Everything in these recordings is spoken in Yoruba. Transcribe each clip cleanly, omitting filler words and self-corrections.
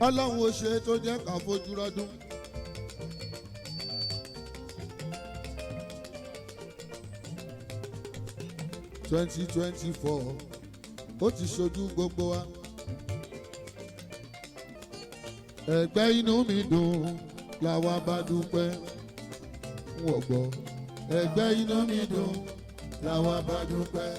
Ọlọ́run ó ṣe tó jẹ́ ká fojú rọ́dún. 2024 ó ti ṣojú gbogbo wa. Ẹgbẹ́ inú mi dùn làwa bá dúpẹ́ ń wọ̀gbọ́. Ẹgbẹ́ inú mi dùn làwa bá dúpẹ́.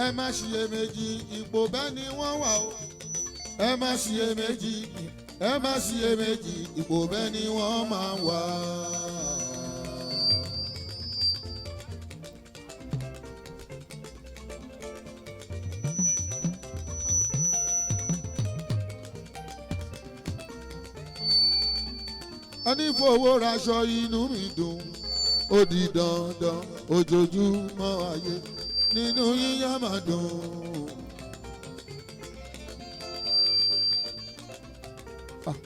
Ẹ má ṣiyèméjì, ipò bẹ́ẹ̀ ni wọ́n wà o. Ẹ má ṣiyèméjì, ẹ má ṣiyèméjì, ipò bẹ́ẹ̀ ni wọ́n máa wà. Ẹni fowó raṣọ inú mi dùn, ó di dandan ojoojúmọ́ ayé nínú yíyá máa dùn. Ah.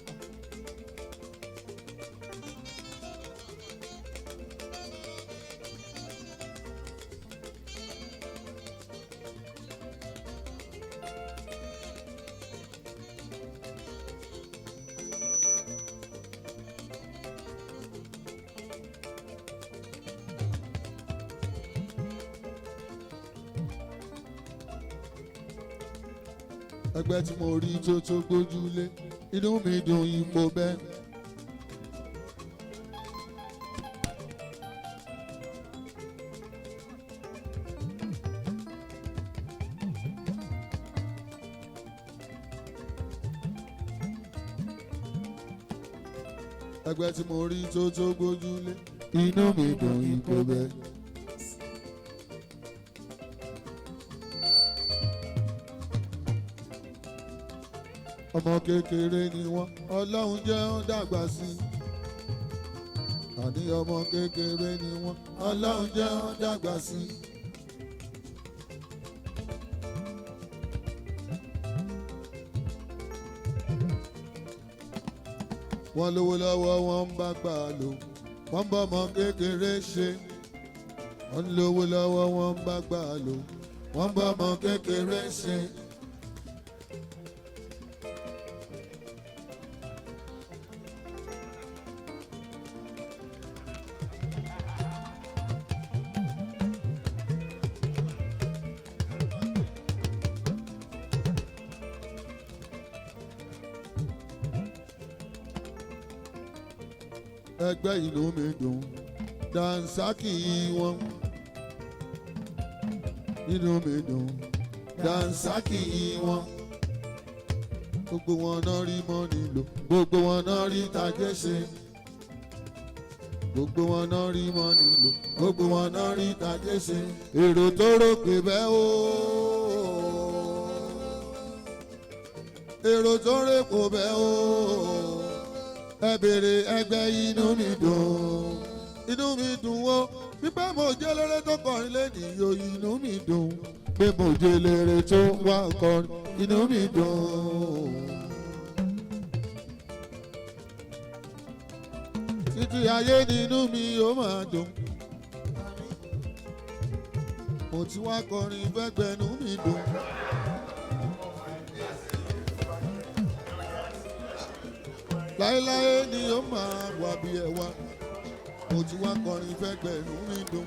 Ẹgbẹ́ tí mo rí tó tó gbójúlé, inú mi dùn ipò bẹ́ẹ̀. Ẹgbẹ́ tí mo rí tó tó gbójúlé, inú mi dùn ipò bẹ́ẹ̀. Ọmọ kékeré ni wọ́n, Ọlọ́run jẹ́ ó dàgbà sí i. Àní ọmọ kékeré ni wọ́n, Ọlọ́run jẹ́ ó dàgbà sí i. Wọ́n lówó lọ́wọ́, wọ́n ń bá gbà lò, wọ́n ń bọ́ ọmọ kékeré ṣe. Wọ́n lówó lọ́wọ́, wọ́n ń bá gbà lò, wọ́n ń bọ́ ọmọ kékeré ṣe. Ẹgbẹ́ inú mi dùn dànsákì wọn. Inú mi dùn dànsákì wọn. Gbogbo wọn náà rí mọ́ nílò, gbogbo wọn náà rí tajẹ́ ṣe. Gbogbo wọn náà rí mọ́ nílò, gbogbo wọn náà rí tajẹ́ ṣe. Èrò tó rò pé bẹ́ẹ̀ o, èrò tó rè kò bẹ́ẹ̀ o. Ẹ bèrè ẹgbẹ́ inú mi dùn, inú mi dùn o, pípẹ́ mo jẹ́ lérè tó kọrin lẹ́nìí yo, inú mi dùn pé mo jẹ́ lérè tó wá kọrin, inú mi dùn. Títí ayé nínú mi ó máa dùn. Mo ti wá kọrin fẹ́gbẹ́nu mi dùn. Láéláé ni ó máa wà bí ẹwà. Mo ti wá kọrin fẹ́gbẹ́nu mi dùn.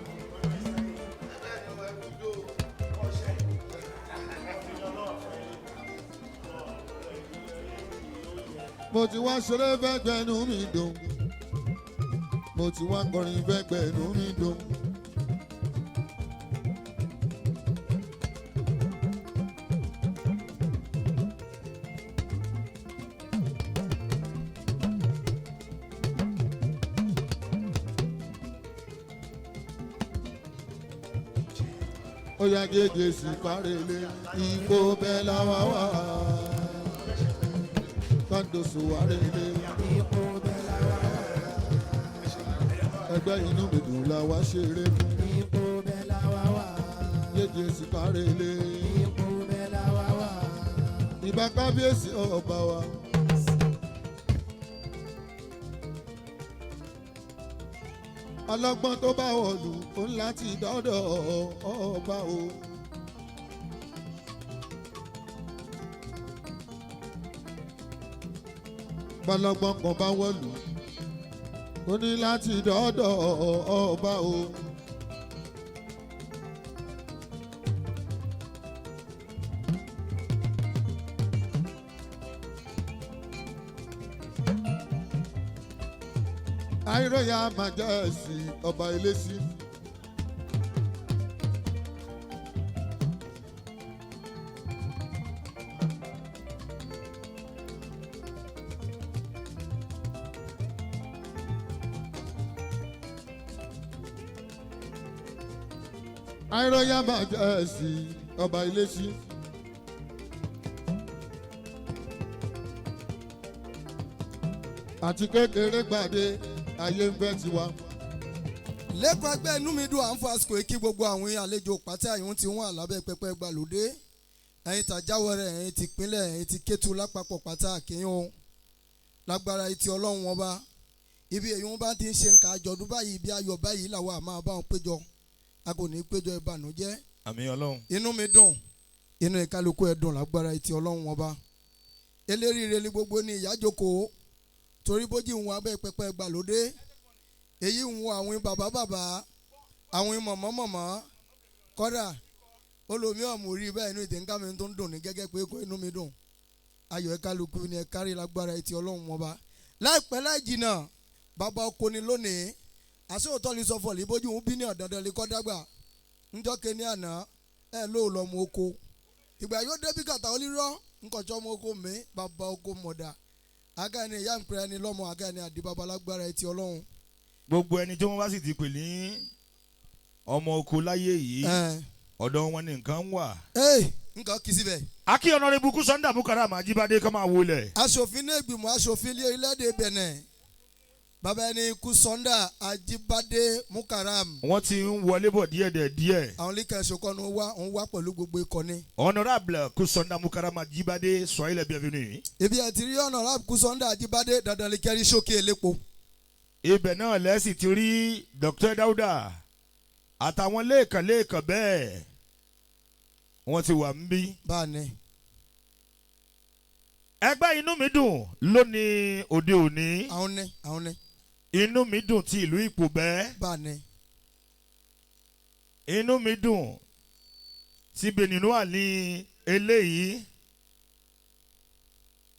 Mo ti wá ṣeré fẹ́gbẹ́nu mi dùn. Mo ti wá kọrin fẹ́gbẹ́nu mi dùn. Ó yá gègé sí kárẹ́lẹ́ ipò bẹ́ẹ̀ làwa wà. Kọ́ńdọ̀sù wárẹ́lẹ́ Ipò bẹ́ẹ̀ làwa wà. Ẹgbẹ́ inú mi dùn làwa ṣeré fún. Ipò bẹ́ẹ̀ làwa wà. Gègé sí kárẹ́lẹ́ Ipò bẹ́ẹ̀ làwa wà. Ìbà kábíyèsí ọba wa. Ọlọ́gbọ́n tó bá wọ̀lú ó ń láti dọ́dọ̀ ọba o. Bọ́lọ́gbọ́n kan bá wọ̀lú ó ní láti dọ́dọ̀ ọba o. Àìròyà májẹ̀sì ọba Ilésí. Àìròyà májẹ̀sì ọba Ilésí. Àti kékeré gbàdé ayé ń fẹ́ tiwa. Lẹ́kọ̀ọ́ ẹgbẹ́ inú mi dùn à ń fọ àsìkò yìí kí gbogbo àwọn àlejò pátá àyùn tí wọ́n àlábẹ́ pẹpẹ gbàlódé ẹ̀yin tàjáwẹ̀rẹ̀ ẹ̀yin ti pínlẹ̀ ẹ̀yin ti Kétu lápapọ̀ pátá àkíyàn o lágbára etí ọlọ́run wọn bá ibi èyí wọn bá ti ń ṣe nǹkan àjọ̀dún báyìí ibi ayọ̀ báyìí làwọn àmọ́ bá wọn péjọ a kò ní péjọ ìbànújẹ́. Àmín ọlọ́run. Inú mi dùn inú ìkálukú ẹ̀ dùn lágbára etí ọlọ́run wọn bá eléríire ní gbogbo ní ìyájókòó torí bójú ń wọ abẹ́ pẹpẹ gbàlódé èyí ń wo àwọn bàbá bàbá àwọn mọ̀mọ́ mọ̀mọ́ kọ́dà olómi ọ̀mù rí bẹ́ẹ̀ inú ìdè ńká mi tó ń dùn ní gẹ́gẹ́ pé kó inú mi dùn ayọ̀ ẹ̀ kálukú ni ẹ kárí lágbára etí ọlọ́run wọn bá láìpẹ́ láì jìnnà bàbá oko ni lónìí àṣẹ òótọ́ lè sọ fọ̀lì bójú ń bí ní ọ̀dandan lè kọ́ dàgbà ńjọ́ kení àná ẹ̀ lóò lọ́mọ oko ìgbà yóò débi kàtà olírọ́ ńkọ̀jọ́ ọmọ oko mi bàbá oko mọ̀dà àgá ẹni ìyá ń pẹ́ ẹni lọ́mọ àgá ẹni àdìbàbà lágbára etí ọlọ́run. Gbogbo ẹni tí wọ́n bá sì ti pè ní ọmọ oko láyé yìí ọ̀dọ̀ wọn ni nǹkan wà. Nǹkan kì í síbẹ̀. Akí Honorable Kúsọ́ndà Mukaram Ajíbádé kọ́ máa wọlé. Aṣòfin ní ìgbìmọ̀ aṣòfin ilé orílẹ̀-èdè Benin bàbá ẹni Kúsọ́ndà Ajíbádé Mukaram. Wọ́n ti ń wọlé bọ̀ díẹ̀ díẹ̀. Àwọn líkà ìṣòkọ́nu wá ń wá pẹ̀lú gbogbo ìkọ́ni. Honorable Kúsọ́ndà Mukaram Ajíbádé soyez les bienvenus. Ibi ẹ̀ ti rí Honorable Kúsọ́ndà Ajíbádé dandan lè kẹ́rí sókè elépo. Ibẹ̀ náà lẹ́sìn ti rí Dr. Dauda àtàwọn lẹ́ẹ̀kan lẹ́ẹ̀kan bẹ́ẹ̀ wọ́n ti wà ń bí. Báàní. Ẹgbẹ́ inú mi dùn lónìí òde òní. Àwọn ní àwọn ní. Inú mi dùn ti ìlú Ìpòbẹ́. Báàní. Inú mi dùn ti Beninois ní eléyìí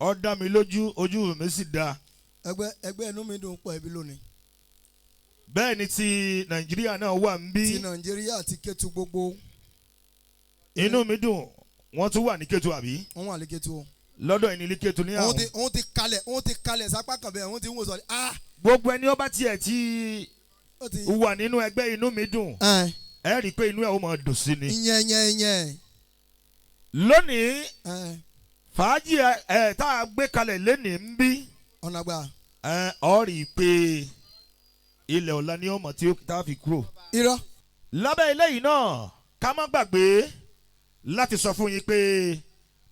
ó dá mi lójú ojú mi sì dá. Ẹgbẹ́ inú mi dùn pọ̀ ẹbí lónìí. Bẹ́ẹ̀ ni ti Nàìjíríà náà wà ń bí. Ti Nàìjíríà ti Kétu gbogbo. Inú mi dùn wọ́n tún wà ní Kétu àbí. Wọ́n wà ní Kétu o. Lọ́dọ̀ ẹni ní Kétu ní àwọn. Òun ti kalẹ̀ sápá kan bẹ́ẹ̀ òun ti ń wò sọ ah. Gbogbo ẹni ó bá tiẹ̀ ti wà nínú ẹgbẹ́ inú mi dùn. Ẹ rí i pé inú ẹ̀ ó máa dùn sí ni. Ìyẹn. Lónìí fàájì ẹ tá a gbé kalẹ̀ lénìí ń bí. Ọ̀nà gbà. Ọ rí i pé ilẹ̀ ọ̀la ni ọmọ tí tá a fi kúrò. Irọ́. Lábẹ́ ilé yìí náà ká má gbàgbé láti sọ fún yín pé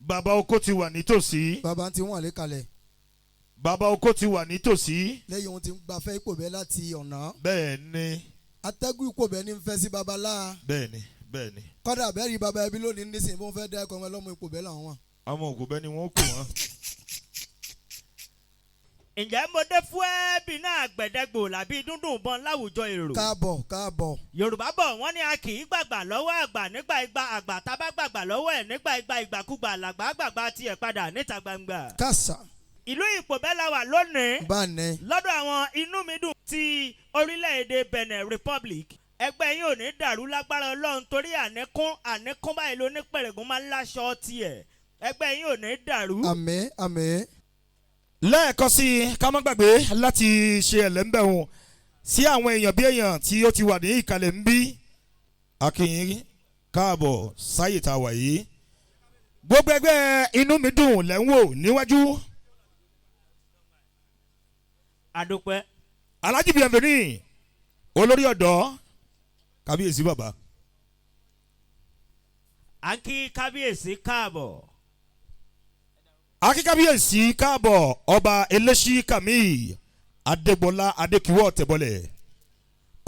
bàbá oko ti wà nítòsí. Bàbá ti wọ́n lé kalẹ̀. Bàbá oko ti wà nítòsí. Lẹ́yìn ohun tí ń gbafẹ́ ipò bẹ́ẹ̀ láti ọ̀nà. Bẹ́ẹ̀ ni. Atẹ́gùn ipò bẹ́ẹ̀ ni ń fẹ́ sí babalá. Bẹ́ẹ̀ ni bẹ́ẹ̀ ni. Kọ́dà bẹ́ẹ̀ rí bàbá ẹbí lónìí nísìnyí bó ń fẹ́ dá ẹ̀kọ́ wọn lọ́mọ ipò bẹ́ẹ̀ làwọn wà. Àwọn òkú bẹ́ẹ̀ ni wọ́n kù wọ́n. Ǹjẹ́ mo dé fún ẹbí náà gbẹ̀dẹ́gbò làbí dúndùn bọ́n láwùjọ èrò. Káàbọ̀ káàbọ̀. Yorùbá bọ̀ wọ́n ní a kì í gbàgbà lọ́wọ́ àgbà nígbà igba àgbà tá bá gbàgbà lọ́wọ́ ẹ̀ nígbà igba ìgbàkúgbà làgbà gbàgbà tiẹ̀ padà níta gbangba. Kásá. Ìlú Ìpòbẹ́ la wà lónìí. Báni. Lọ́dọ̀ àwọn inú mi dùn ti orílẹ̀-èdè Benin Republic. Ẹgbẹ́ yín ò ní dàrú lágbára Ọlọ́run torí àníkún àníkún báyìí ló ní pẹ̀rẹ̀gùn máa ń láṣọ tiẹ̀. Ẹgbẹ́ yín ò ní dàrú. Àmín àmín. Lẹ́ẹ̀kan sí i ká má gbàgbé láti ṣe ẹ̀lẹ́ńbẹ̀hùn sí àwọn èèyàn bí èèyàn tí ó ti wà ní ìkàlẹ̀ ń bí. Akínyìn káàbọ̀ sáyè tá a wà yìí. Gbogbo ẹgbẹ́ inú mi dùn lẹ́ ń wò níwájú. Àdúpẹ́. Alhaji Bienvenue olórí ọ̀dọ́ kábíyèsí bàbá. À ń kí kábíyèsí káàbọ̀. Akíkábíyèsí káàbọ̀ ọba Eléṣí Kàmí Adégbọlá Adékíwọ́ Tẹ̀bọlẹ̀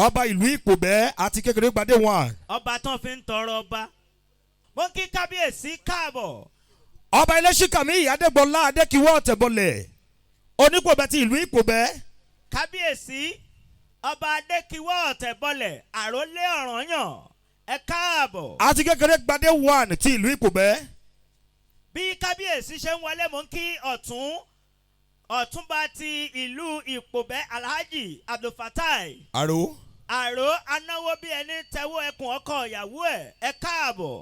ọba ìlú Ìpòbẹ́ àti kékeré gbadé wọn. Ọba tán fi ń tọrọ ọba. Mo kí kábíyèsí káàbọ̀. Ọba Eléṣí Kàmí Adégbọlá Adékíwọ́ Tẹ̀bọlẹ̀ onípòbẹ́ ti ìlú Ìpòbẹ́. Kábíyèsí ọba Adékíwọ́ Tẹ̀bọlẹ̀ àrólé Ọ̀rànyàn ẹ káàbọ̀. Àti kékeré gbadé one ti ìlú Ìpòbẹ́. Bí kábíyèsí ṣe ń wọlé mò ń kí ọ̀tún ọ̀túnba ti ìlú Ìpòbẹ́ Alhaji Abdulfatai. Àrò. Àrò anáwó bí ẹni tẹwọ́ ẹkùn ọkọ ìyàwó ẹ̀ ẹ káàbọ̀.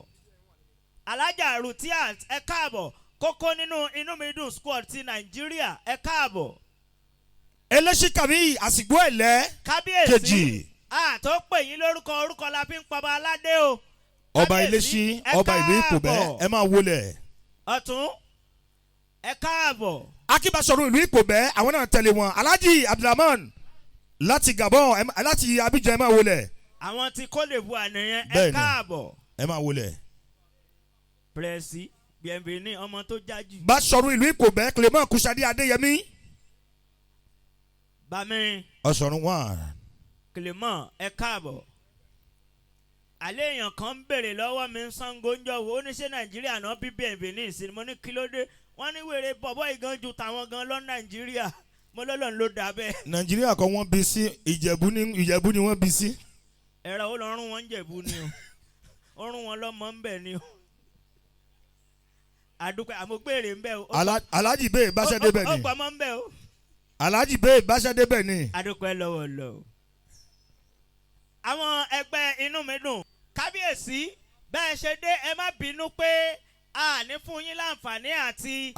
Alhaja Rutiat ẹ káàbọ̀. Kókó nínú inú mi dùn squad ti Nàìjíríà ẹ káàbọ̀. Eléṣí Kàmí àsìgbò ẹ̀lẹ́ kábíyèsí àtó pè yín lórúkọ orúkọ la fi ń pọba aládé o. Ọba Eléṣí ọba ìlú Ìpòbẹ́ ẹ máa wọlé. Ọ̀tún ẹ káàbọ̀. Akíbáṣọ̀run ìlú Ìpòbẹ́ àwọn náà tẹ̀lé wọn Alhaji Abdulrahman láti Gabon láti Abidjan ẹ máa wọlé. Àwọn tí Côte d'Ivoire nìyẹn ẹ káàbọ̀. Ẹ máa wọlé. Pẹ̀lẹ́sì gbẹ̀mbẹ̀ ní ọmọ tó jájú. Báṣọ̀run ìlú Ìpòbẹ́ Clement Kúṣadé Adéyẹmí. Bami. Ọ̀ṣọ̀run one. Clement ẹ káàbọ̀. Àlẹ́ èèyàn kan ń béèrè lọ́wọ́ mi ń Ṣàngó ń jọ̀wọ́ ó ní ṣé Nàìjíríà náà bí bẹ̀ẹ̀bẹ̀ ní ìsinmi mo ní kí ló dé wọ́n ní wèrè bọ̀bọ́ ìgan ju tàwọn gan lọ Nàìjíríà mo lọ́lọ́run ló dà bẹ́ẹ̀. Nàìjíríà kọ́ wọ́n bí sí Ìjẹ̀bú ni Ìjẹ̀bú ni wọ́n bí sí. Ẹ̀rọ ó lọ rún wọn ń Jẹ̀bú ni o ó rún wọn lọ́mọ ń bẹ̀ ni o àdúpẹ́ àmọ́gbèrè ń bẹ̀ o. Alhaji bẹ́ẹ̀ báṣẹ́ débẹ̀ ni. Ó gbọ́mọ́ ń bẹ̀ o. Alhaji bẹ́ẹ̀ báṣẹ́ débẹ̀ ni. Àdúpẹ́ lọ́wọ́ lọ. Àwọn ẹgbẹ́ inú mi dùn kábíyèsí bẹ́ẹ̀ ṣe dé ẹ má bínú pé a ní fún yín láǹfààní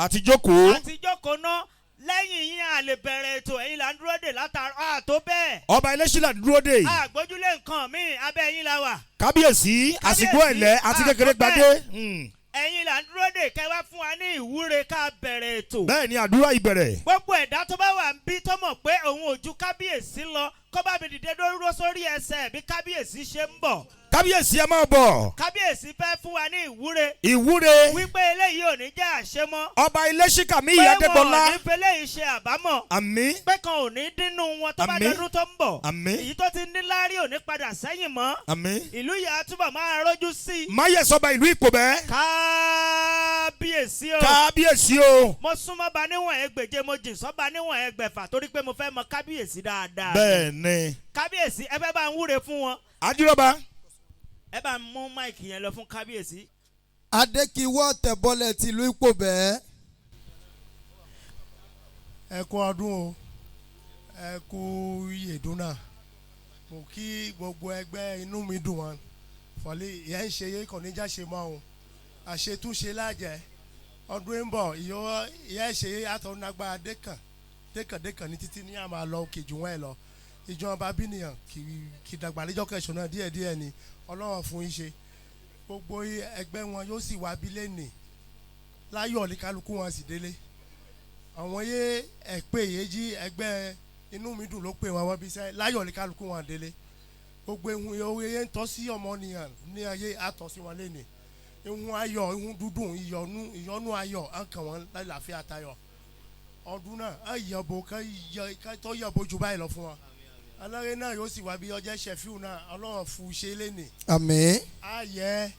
àti jókòó àti jókòó ná lẹ́yìn yín a lè bẹ̀rẹ̀ ètò ẹ̀yin là ń dúró dè látara àtó bẹ́ẹ̀. Ọba Eléṣí là ń dúró dè. Àgbójúlé nǹkan míì abẹ́ yín la wà. Kábíyèsí àsìkò ẹ̀lẹ́ àti kékeré gbadé. Ẹ̀yin là ń dúró dè kẹ́ wá fún wa ní ìwúre ká bẹ̀rẹ̀ ètò. Bẹ́ẹ̀ ni àdúrà ìbẹ̀rẹ̀. Gbogbo ẹ̀dá tó bá wà ń bí tó mọ̀ pé òun ò ju kábíyèsí lọ kó bá mi dìde dúró sórí ẹsẹ̀ bí kábíyèsí ṣe ń bọ̀. Kábíyèsí ẹ máa bọ̀. Kábíyèsí fẹ́ fún wa ní ìwúre. Ìwúre. Wípé eléyìí ò ní jẹ́ àṣemọ́. Ọba Eléṣí Kàmí Adégbọlá. Pé wọn ò ní fẹ́ léyìí ṣe àbámọ̀. Àmín. Pé kan ò ní dínú wọn tó bá dọdún tó ń bọ̀. Àmín. Èyí tó ti ní láárí ò ní padà sẹ́yìn mọ́. Àmín. Ìlú yìí á túbọ̀ máa rójú sí i. Máyẹ̀sọ́ba ìlú Ìpòbẹ́. Kábíyèsí o. Kábíyèsí o. Mo súnmọ́ ba níwọ̀n ẹgbẹ̀je mo jìn sọ́ba níwọ̀n ẹgbẹ̀fà torí pé mo fẹ́ mọ kábíyèsí dáadáa. Bẹ́ẹ̀ ni. Kábíyèsí ẹ fẹ́ bá ń wúre fún wọn. Adírọ́ba. Ẹ bá ń mú máìkì yẹn lọ fún kábíyèsí. Adékíwọ́ Tẹ̀bọlẹ̀ tìlú Ìpòbẹ́. Ẹ kú ọdún o, ẹ kú ìyèdún náà, mo kí gbogbo ẹgbẹ́ inú mi dùn wọn fọlẹ́ ìyẹn ń ṣe kò ní já ṣe mọ́ o àṣetúnṣe lájẹ ọdún ń bọ̀ ìyẹn ṣe àtọ̀nàgbà dẹ́kàn dẹ́kàn dẹ́kàn ní títí ní àmà lọ òkè jù wọ́n ẹ̀ lọ ìjọba bínìyàn kì í dàgbà lẹ́jọ́ kẹsàn-án náà díẹ̀díẹ̀ ni Ọlọ́run fún yín ṣe gbogbo ẹgbẹ́ wọn yóò sì wá bí lẹ́nìí láyọ̀ ní kálukú wọn sì délé àwọn yé ẹ̀pẹ́ yéjì ẹgbẹ́ inú mi dùn ló pè wọn wọ́n bí sẹ́ láyọ̀ ní kálukú wọn délé gbogbo ihun owó yẹn ń tọ́ sí ọmọnìyàn ní ayé àtọ́ sí wọn lẹ́nìí ihun ayọ̀ ihun dúdùn ìyọnu ìyọnu ayọ̀ àkàn wọn láìláfíà tayọ̀ ọdún náà ayọ̀bò ká tó yọ̀bò jù báyìí lọ fún wọn aláré náà yóò sì wá bí ọjọ́ ṣẹ̀fíù náà Ọlọ́run fún ṣe lẹ́nìí. Àmín. Ayẹ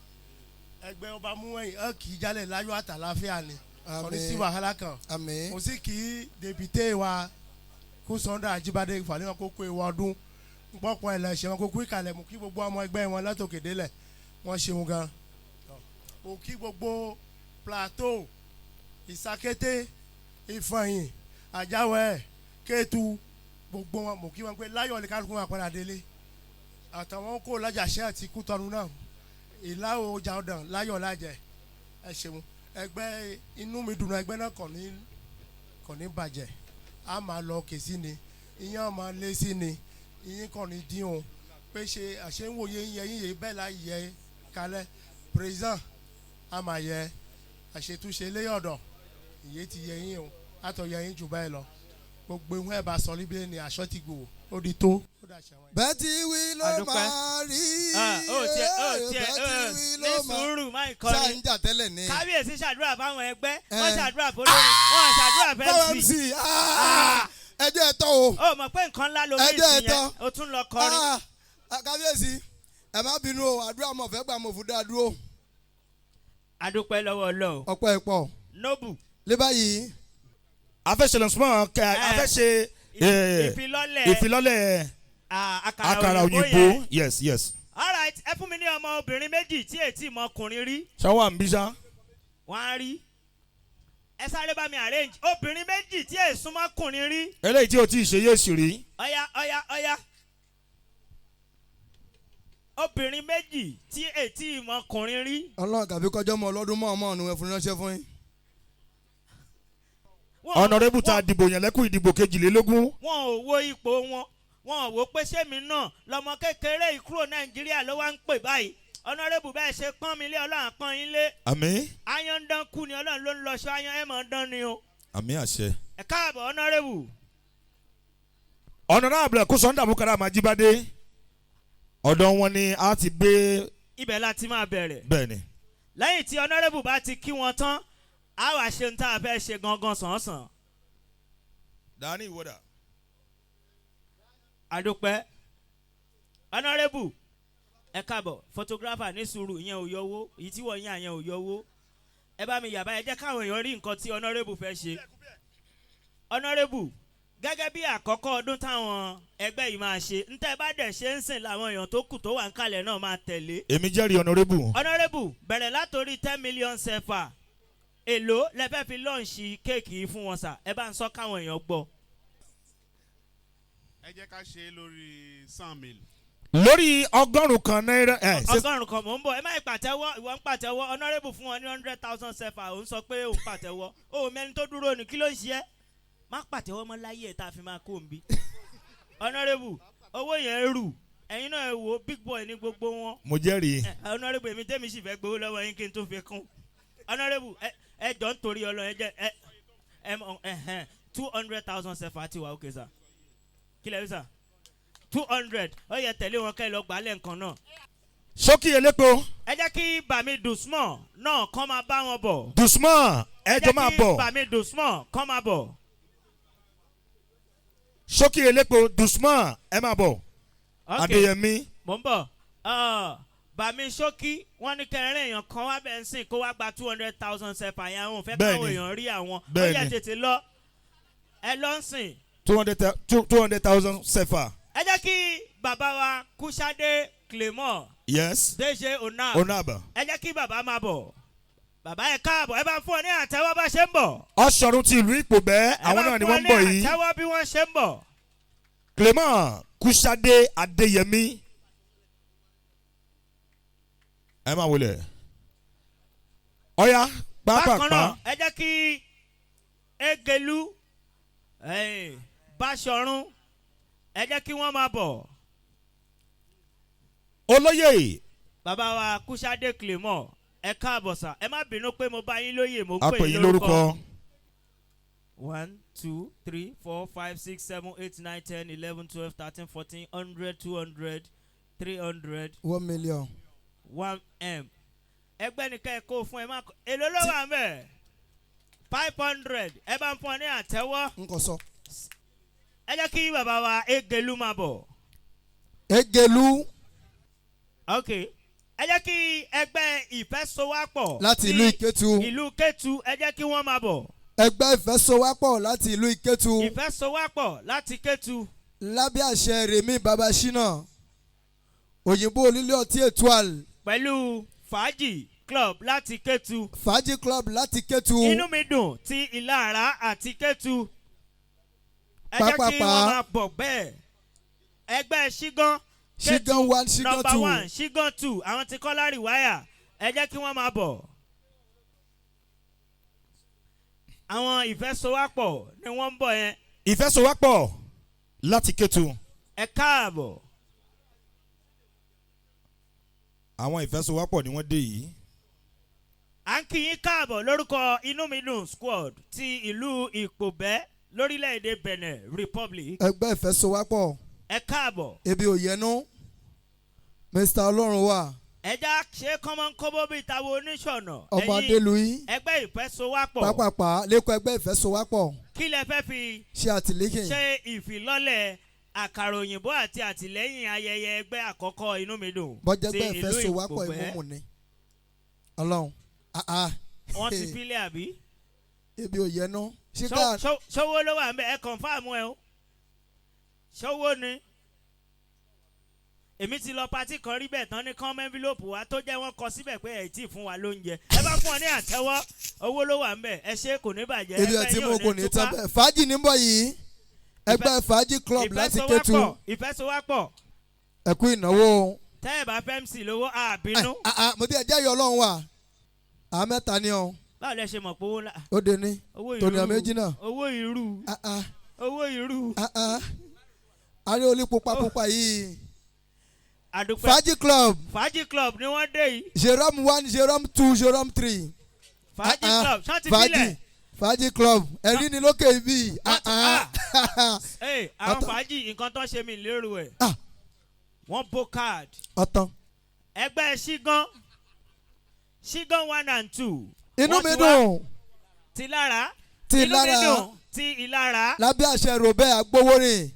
ẹgbẹ́ ọba mú ẹ̀yìn ẹ kì í jálẹ̀ láyọ̀ àtàláfíà ni kò ní sí wàhálà kan. Àmín. Kò sí kì í dèbìtẹ́ wa kó Sunday Ajíbádé fàlẹ́ wọn kó kó ewu ọdún pọ̀pọ̀ ẹ̀ lẹ́sẹ̀ wọn kó kó ìkàlẹ̀ mú kí gbogbo ọmọ ẹgbẹ́ wọn látòkè délẹ̀ wọ́n ṣeun gan. Kò kí gbogbo Plateau Ìsàkété Ìfọ̀yìn Àjáwẹ̀ Kétu gbogbo wọn mọ̀ kí wọn pé láyọ̀ ní kálukú wọn padà délé àtàwọn kó lájàṣẹ́ àti Kútọ́nù náà ìlà ọjà ọ̀dàn láyọ̀ lájẹ ẹ ṣeun ẹgbẹ́ inú mi dùn ẹgbẹ́ náà kò ní bàjẹ́ a máa lọ òkè sí ni ìyẹn máa lé sí ni ìyẹn kò ní dín o pé ṣe àṣewòye yẹ yín yẹ bẹ́ẹ̀ la yẹ kalẹ̀ président a máa yẹ àṣetúnṣe léyọ̀dọ̀ ìyẹn ti yẹ yín o àtọ̀ yẹ yín jù báyìí lọ gbogbo ìwọ̀n ẹ̀ bá sọ níbí ni aṣọ ti gbò ó di tó. dà ṣàwọn. Bẹ́ẹ̀ tí wí ló Àdúpẹ́. máa rí. Ah, ó tiẹ̀ ó tiẹ̀ Bẹ́ẹ̀ ó tí wí ní ló máa sùúrù má ṣáà ìkọrin. ń jà tẹ́lẹ̀ ni. Kábíyèsí ṣàdúrà fáwọn ẹgbẹ́, wọ́n Eh. ṣàdúrà fọlọ́run, wọ́n ṣàdúrà fẹ́ Fáwọn sí. MC, ah, ẹjọ́ ẹ tọ́ o. Ó mọ̀ pé nǹkan ńlá ló ní Ẹjọ́ ẹ ìsìn yẹn, tán. ó tún lọ kọrin. Ah, ah, kábíyèsí, ẹ má bínú o, àdúrà mọ̀ fẹ́ gbà mọ̀ fún dáa dúró. Adúpẹ́ lọ́wọ́ Ọlọ́run. Ọ̀pọ̀ ẹ̀ pọ̀. Nobu. Lé báyìí. A fẹ́ ṣe lọ́sùmọ́ kẹ́ a fẹ́ ṣe Ìfilọ́lẹ̀ ìfilọ́lẹ̀ àkàrà àkàrà òyìnbó òyìnbó yẹn. Yes. All right, ẹ fún mi ní ọmọ obìnrin méjì tí ètí mọ ọkùnrin rí. Ṣáwọ́ àǹbíṣá. Wọ́n á rí. Ẹ sáré bá mi arrange obìnrin méjì tí èsúnmọ́kùnrin rí. Eléyìí tí o ti ṣe yéé sì rí. Ọ̀yá ọ̀yá ọ̀yá. Obìnrin méjì tí ètí ìmọ̀kùnrin rí. Ọlọ́run tàbí kọjọ́ mọ́ ọlọ́dún mọ́ ọmọ ọ̀nù ẹ̀fún ránṣẹ́ fún yín. Ọ̀nàrẹ́bù tá a dìbò yàn lẹ́kùn ìdìbò 22. Wọn ò wo ipò wọn, wọn ò wo pé sẹ́mi náà lọmọ kékeré yìí kúrò Nàìjíríà ló wá ń pè báyìí. Ọ̀nàrẹ́bù, bẹ́ẹ̀ ṣe pọ́n mi lé, Ọlọ́run pọ́n yín lé. Àmín. Ayan ń dán kú ni, Ọlọ́run ló ń lọṣọ ayan ẹ̀ mọ̀ ń dán ni o. Àmín àṣẹ. Ẹ káàbọ̀, ọ̀nàrẹ́bù. Ọ̀nàrẹ́bù kó sọ́ńdà Bukara Majibade, ọ̀dọ̀ wọn ni a ti gbé. Ibẹ̀ la ti máa bẹ̀rẹ̀. Bẹ́ẹ̀ ni. Lẹ́yìn tí ọ̀nàrẹ́bù bá ti kí wọn tán, a wá ṣe ń tá a fẹ́ ṣe gangan sàn-án. Dání ìwọ́dà. Àdúpẹ́, ọ̀nàrẹ́bù, ẹ káàbọ̀. Photographer, ní sùúrù, ìyẹn ò yọ owó èyí tí wọ́n yàn yẹn ò yọ owó. Ẹ bá mi yàbá, ẹ jẹ́ káwọn èèyàn rí nǹkan tí ọ̀nàrẹ́bù fẹ́ ṣe. Ọ̀nàrẹ́bù, gẹ́gẹ́ bí àkọ́kọ́ ọdún táwọn ẹgbẹ́ yìí máa ṣe, ntẹ́ bá dẹ̀ ṣe ń sìn làwọn èèyàn tó kù tó wà ń kalẹ̀ náà máa tẹ̀lé. Èmi jẹ́rìí ọ̀nàrẹ́bù. Ọ̀nàrẹ́bù, bẹ̀rẹ̀ látòrí 10 million CFA. Èló lẹ fẹ́ fi launch cake yìí fún wọn sà? Ẹ bá ń sọ káwọn èèyàn gbọ́. Ẹ jẹ́ ká ṣe é lórí 100,000. Lórí 100 náírà ẹ ṣe. 100,000. Mò ń bọ̀, ẹ má pàtẹ́wọ́. Ìwọ ń pàtẹ́wọ́. Ọ̀nàrẹ́bù fún wọn ní 100,000 CFA, òun sọ pé òun pàtẹ́wọ́. Òun mẹ́ni tó dúró ní, kí ló ń ṣe ẹ́? Má pàtẹ́wọ́ mọ́ láyé ẹ̀ tá a fi máa kó ń bí. Ọ̀nàrẹ́bù, owó yẹn rù, ẹ̀yin náà ẹ wo, big boy ní gbogbo wọn. Mo jẹ́rìí. Ọ̀nàrẹ́bù, èmi tẹ́mi sì fẹ́ gbowó lọ́wọ́ yín kí n tó fi kún. Ọ̀nàrẹ́bù, ẹ jọ ń torí Ọlọ́run, ẹ jẹ́ ẹ ẹ mọ ẹhẹn, 200,000 CFA ti wà. Okay sir, kí lẹ rí sir? 200, ó yẹ tẹ̀lé wọn kẹ́ ẹ lọ gbálẹ̀ nǹkan náà. Ṣókí elépo. Ẹ jẹ́ kí Bàmí Dùsmọ̀ náà kọ́ máa bá wọn bọ̀. Dùsmọ̀, ẹ jọ máa Ẹ jẹ́ kí bọ̀. Bàmí Dùsmọ̀ kọ́ máa bọ̀. Ṣókí elépo Dùsmọ̀, ẹ máa bọ̀. Ok. Adéyẹmí. Mò ń bọ̀. Ah, Bàmí Ṣókí, wọ́n ní kẹrin èèyàn kan wá bẹ́ẹ̀ ń sìn kó wá gba 200,000 CFA yẹn, àwọn ò fẹ́ Bẹ́ẹ̀ni. káwọn èèyàn rí àwọn. Ó Bẹ́ẹ̀ni. yẹ tètè lọ, ẹ lọ ń sìn. 200,000 CFA. Ẹ jẹ́ kí bàbá wa Kúṣádé Clement Déjé Onab. Onaba. Ẹ jẹ́ kí bàbá máa bọ̀. Bàbá, ẹ káàbọ̀, ẹ bá fún ọ ní àtẹ́wọ́ bá ṣe ń bọ̀. Ọ̀ṣọ́run ti ìlú Ìpòbẹ́, Ẹ àwọn bá náà ni fún wọ́n ọ ń bọ̀ ní yìí. àtẹ́wọ́ bí wọ́n ṣe ń bọ̀. Clement Kúṣadé Adéyẹmí, ẹ máa wọlé ọ̀ya Bákan pápápá. náà, ẹ jẹ́ kí Egelu Báṣọ̀run, ẹ jẹ́ kí wọ́n máa bọ̀. Olóyè. Bàbá wa Kúṣádé Clement, ẹ káàbọ̀ sà. Ẹ má bínú pé mo bá yín lóye, mo ń pè Apè yín yín lórúkọ. One, two, three, four, five, six, seven, eight, nine, 10, 11, 12, 13, 14, 100, 200, 300. 1 million. 1M. Ẹgbẹ́ nìkan ẹ kó fún ẹ má kọ. Èló ló wà mẹ́? 500. Ẹ bá ń fún ọ ní àtẹ́wọ́. N kò sọ. Ẹ jẹ́ kí bàbá wa Egelu máa bọ̀. Egelu. Ok, ẹ jẹ́ kí ẹgbẹ́ Ìfẹ́sowápọ̀ láti ti ìlú Ìkẹ́tù. Ìlú Kétu, ẹ jẹ́ kí wọ́n máa bọ̀. Ẹgbẹ́ Ìfẹ́sowápọ̀ láti ìlú Ìkẹ́tù. Ìfẹ́sowápọ̀ láti Kétu. Lábẹ́ àṣẹ Rèmí Babasina, òyìnbó onílé ọtí Etoile. Pẹ̀lú Fàájì Club láti Kétu. Fàájì Club láti Kétu. Inú mi dùn ti Ìlàrá àti Kétu, ẹ jẹ́ kí Pápápá. wọ́n máa bọ̀ bẹ́ẹ̀. Ẹgbẹ́ Ṣígán. Ṣígán one, Ṣígán Number two. one, Ṣígán two, àwọn ti Kọ́lá Rìwáyà, ẹ jẹ́ kí wọ́n máa bọ̀. Àwọn Ìfẹ́sowápọ̀ ni wọ́n ń bọ̀ yẹn. Ìfẹsowápọ̀ láti Kétu. Ẹ káàbọ̀. Àwọn Ìfẹsowápọ̀ ni wọ́n dé yìí. À ń kí yín káàbọ̀ lórúkọ Inú Mi Dùn Squad ti ìlú Ìpòbẹ́ lórílẹ̀‐èdè Benin Republic. Ẹgbẹ́ Ìfẹ́sowápọ̀. Ẹ káàbọ̀. Ebi ò yẹnu. Mr. Ọlọ́run wà. Ẹja ṣe kọ́mọ́nkóbó bíi tàwọn oníṣọ̀nà. Ọmọ Ẹ̀yin Adéluyi. ẹgbẹ́ ìfẹ́sowápọ̀. Pápápá lẹ́kọ̀ọ́ ẹgbẹ́ ìfẹ́sowápọ̀. Kí lẹ fẹ́ fi ṣe àtìlẹ́yìn. Ṣe ìfilọ́lẹ̀ àkàrà òyìnbó àti àtìlẹ́yìn ayẹyẹ ẹgbẹ́ àkọ́kọ́ inú mi dùn. Bọ́jẹ́gbẹ́ ti ìlú ìfẹ́sowápọ̀ Ìpòpẹ́. ìmúmu ni. Ọlọ́run. Wọ́n ti filẹ̀ àbí? Ebi ò yẹnu. Ṣíkà. Ṣówó ló wà ń bẹ, ẹ kọ̀nfàmù ẹ o. Ṣówó ni. Èmi ti lọ patí kan rí bẹ́ẹ̀ tán ní kán mẹ́ńfílòpù wa tó jẹ́ wọ́n kọ síbẹ̀ pé ẹ̀ tí ì fún wa lóúnjẹ. Ẹ bá fún ọ ní àtẹ́wọ́, owó ló wà ń bẹ̀, ẹ ṣe kò ní bàjẹ́. Ebi Ẹgbẹ́ ẹ̀ tí yín mo ò kò ní túká. tán bẹ́ẹ̀. Fàájì ní bọ̀ yìí. Ẹgbẹ́ Fàájì Club láti Kétu. Ìfẹ́sowápọ̀. Ẹ kú ìnáwó. Tẹ́ ẹ bá fẹ́ MC lówó, àbínú. Mo ti ẹ̀ jẹ́ ìyọ̀ Ọlọ́run wà. À mẹ́ta ni ọ. Báwo lẹ ṣe mọ̀ pé owó ńlá? Ó de ní. Owó irú. Tòní àméjì náà. Owó irú. Owó irú. Arí olí pupa pupa yìí. Àdúpẹ́. Fàájì Club. Fàájì Club ni wọ́n dé yìí. Jerome 1, Jerome 2, Jerome 3. Fàájì Club ṣáà ti filẹ̀. Fàájì Club ẹ̀rí ni lókè ibi. Ee, àwọn fàájì nǹkan tó ṣe mí lérò ẹ̀. Wọ́n bó card. Ọ̀tàn. Ẹgbẹ́ Ṣígán Ṣígán 1 and 2. Inú Wọ́n mi ti wá dùn. Ti lára. Ti Inú mi lára. dùn ti ìlara. Lábẹ́ àṣẹ Robert Agbowórin.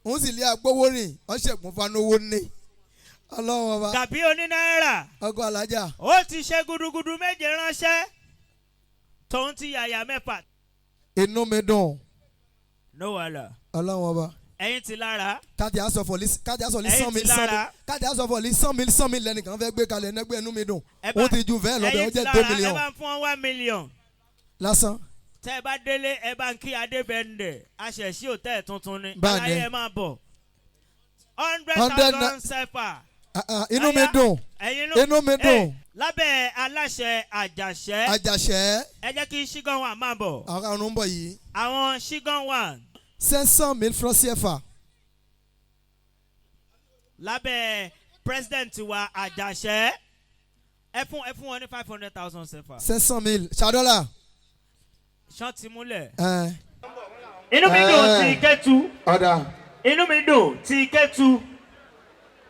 Òun sì lé Agbowórin. Wọ́n ṣẹ̀gùn fanowó ní. Ọlọ́run ọba. Gàbí onínáírà. Ọkọ alájà. Ó ti ṣe gudugudu méje ránṣẹ́. Tòun ti yàyà mẹ́fà. Inú mi dùn. No wàhálà. Ọlọ́run ọba. Ẹ̀yin ti lára. Káàdì aṣọ fọ̀lí káàdì aṣọ lí Ẹ̀yin sán mi ti sán mi lára. káàdì aṣọ fọ̀lí sán mi sán mi lẹ́nìkan fẹ́ gbé kalẹ̀ ẹnẹgbẹ́ inú mi dùn. Ẹ bá- Ó ti ju bẹ́ẹ̀ lọ bẹ́ẹ̀ ó Ẹ̀yin ti jẹ́ lára, 2 million. Ẹ bá ń fún 1 million. Lásán. Tẹ́ ẹ bá délé ẹ bá ń kí Adébẹ̀ndẹ̀ aṣẹ̀ṣí òtẹ́ẹ̀ tuntun ni. Báà ni. Aláyé ẹ máa bọ̀. Hundred Hundred thousand sefa. Inú mi dùn. Ẹ̀yin Inú mi dùn. Lábẹ́ aláṣẹ Àjàṣẹ́. Àjàṣẹ́. Ẹ jẹ́ kí Ṣígán 1 máa bọ̀. Àwọn àrùn ń bọ̀ yìí. Àwọn Ṣígán 1. 500 000 francs CFA. Lábẹ́ president wa Àjàṣẹ́. Ẹ fún wọn ní 500,000 sefa. 500 000 ṣàdọ́là. Ṣán ti múlẹ̀. Inú mi dùn ti Kétu. Ọ̀dà. Inú mi dùn ti Kétu.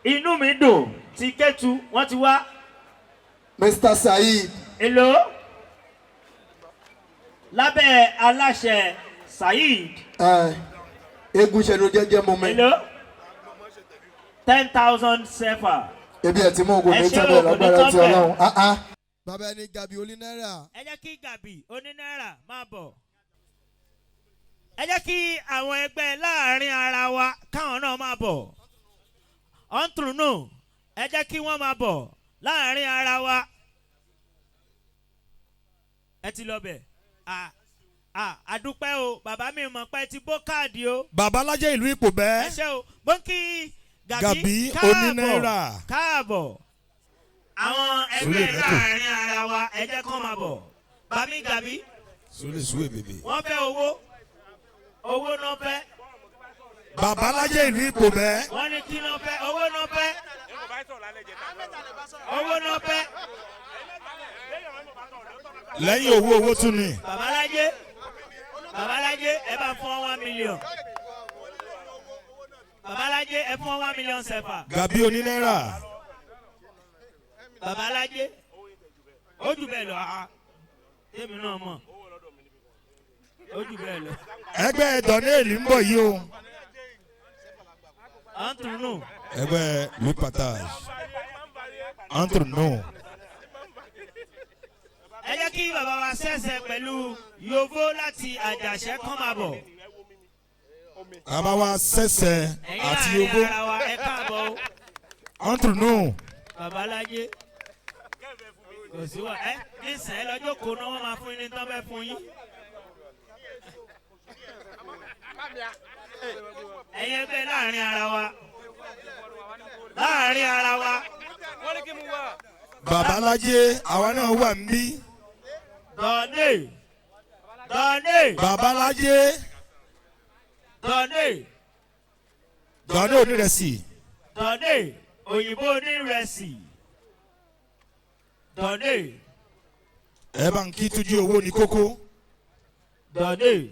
Inú mi dùn ti Kétu. Wọ́n ti wá. Mr. Saheed. Èló. Lábẹ́ aláṣẹ Saheed. Eégún ṣẹlú jẹ́jẹ́ mọ́ mi. Èló. 10,000 sefa. Ebi ẹ̀ tí mò ń kò ní Ẹ ṣé tán bẹ́ẹ̀ o, kò ní lágbára tán ti bẹ́ẹ̀. Ọlọ́run. Bàbá ẹni Gàbí onínáírà. Ẹ jẹ́ kí Gàbí onínáírà máa bọ̀. Ẹ jẹ́ kí àwọn ẹgbẹ́ láàrin ara wa káwọn náà máa bọ̀. Ọ̀ntùnú ẹ jẹ́ kí wọ́n máa bọ̀ láàrin ara wa. Ẹ ti lọ bẹ̀. Àdúpẹ́ o, bàbá mi mọ̀ pé ti bó káàdì o. Bàbá alájẹ ìlú Ìpòbẹ́. Ẹ ṣé o, mo ń kí Gàbí Gàbí káàbọ̀ onínáírà. Káàbọ̀. Àwọn ẹgbẹ́ láàrin ara wa ẹ jẹ́ kán máa bọ̀. Bàmí Gàbí. Sule suwe bèbè. Wọ́n fẹ́ owó. Owó náà fẹ́. Bàbá alájẹ ìlú Ìpòbẹ́. Wọ́n ní kí náà fẹ́. Owó náà fẹ́. Owó náà fẹ́. Lẹ́yìn owó owó tún ni. Bàbá alájẹ. Bàbá alájẹ ẹ bá fún 1 million. Bàbá alájẹ ẹ fún 1 million sefa. Gàbí onínáírà. Bàbá alájẹ. Ó jù bẹ́ẹ̀ lọ. Tèmi náà mọ̀. Ó jù bẹ́ẹ̀ lọ. Ẹgbẹ́ Dọ̀nẹ́ẹ̀lì ń bọ̀ yìí o. Entre nous. Ẹgbẹ́ le partage. Entre nous. Ẹ jẹ́ kí bàbá wa ṣẹ̀ṣẹ̀ pẹ̀lú Yovo láti Àjàṣẹ́ kán máa bọ̀. Bàbá wa ṣẹ̀ṣẹ̀ Ẹ̀yin àti láàrin Yovo. ara wa ẹ káàbọ̀ o. Entre nous. Bàbá alájẹ. Kò sí wa ẹ nísìnyí lọ́jọ́ kó náà wọ́n máa fún yín ní tán bẹ́ẹ̀ fún yín. Ẹ̀yin ẹgbẹ́ láàrin ara wa. Láàrin ara wa. Bàbá alájẹ àwa náà wà níbí. Dọ̀ọ́nẹ́. Dọ̀ọ́nẹ́. Bàbá alájẹ. Dọ̀ọ́nẹ́. Dọ̀ọ́nẹ́ onírẹsì. Dọ̀ọ́nẹ́ òyìnbó onírẹsì. Dọ̀ọ́nẹ́. Ẹ bá ń kí tójú owó ní kókó. Dọ̀ọ́nẹ́.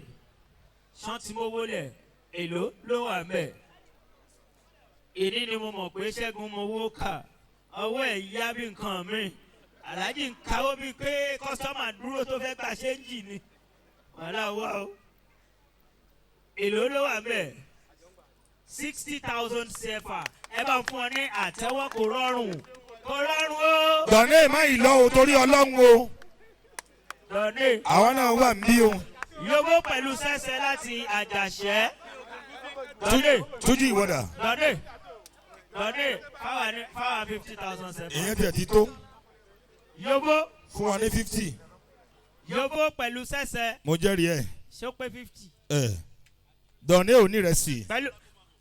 Ṣán tí mo wọlé èló ló wà mẹ́. Èní ni mo mọ̀ pé Ṣẹ́gun mo wó kà ọwọ́ ẹ̀ yá bí nǹkan mi. Alhaji ń kawó bíi pé customer dúró tó fẹ́ gba ṣéǹjì ni. Wàhálà wà o. Èló ló wà bẹ́ẹ̀? 60,000 CFA. Ẹ bá fún ọ ní àtẹ́wọ́. Kò rọrùn, kò rọrùn o. Dọ̀nẹ́ má yìí lọ o, torí Ọlọ́run o. Dọ̀nẹ́. Àwa náà wà ń bí o. Yòbó pẹ̀lú sẹ́sẹ́ láti Àjàṣẹ́. Dọ̀nẹ́. Túnjí, ìwọ́dà. Dọ̀nẹ́, Dọ̀nẹ́, fáwa ní fáwa 50,000 CFA. Ìyẹn tiẹ̀ ti tó. Yòbó. Fún wa ní 50. Yòbó pẹ̀lú sẹ́sẹ́. Mo jẹ́rìí ẹ̀. Ṣé ó pé 50? Ẹ̀ Dọ̀nẹ́ ò ní rẹ̀ sí. Pẹ̀lú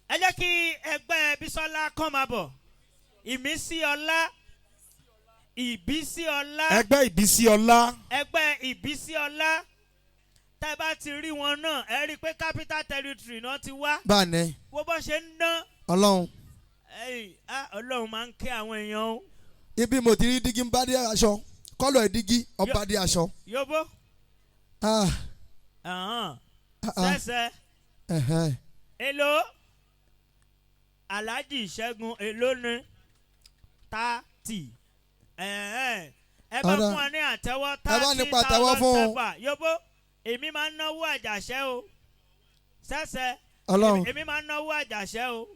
ẹ jẹ́ kí ẹgbẹ́ Bísọ́lá kàn máa bọ̀. Ìmísí Ọlá, Ìbísí Ọlá. Ẹgbẹ́ Ìbísí Ọlá. Ẹgbẹ́ Ìbísí Ọlá, tẹ́ bá ti rí wọn náà, ẹ rí i pé Capital Territory náà ti wá. Báà ní. Wo bó ṣe ń dán. Ọlọ́run. Ẹ̀yìn, ah, Ọlọ́run máa ń kẹ́ àwọn èèyàn o. Ibi mo ti rí dígí ń bá dé aṣọ kọ́lọ̀ ẹ̀, dígí ọba dé aṣọ. Yóbó. Ah, Ọ̀hán. ah, ah, Sẹ́sẹ́. Ẹ̀hẹ́n. Èló, Alhaji Ṣẹ́gun, èló ni? 30. Ẹ bá Ọ̀dà. fún ọ ní àtẹ́wọ́. Ẹ bá ní 30 pàtẹ́wọ́ thousand fún un. CFA. Yóbó, èmi máa ń náwó Àjàṣẹ́ o. Sẹ́sẹ́. Ọlọ́run. Èmi máa ń náwó Àjàṣẹ́ o.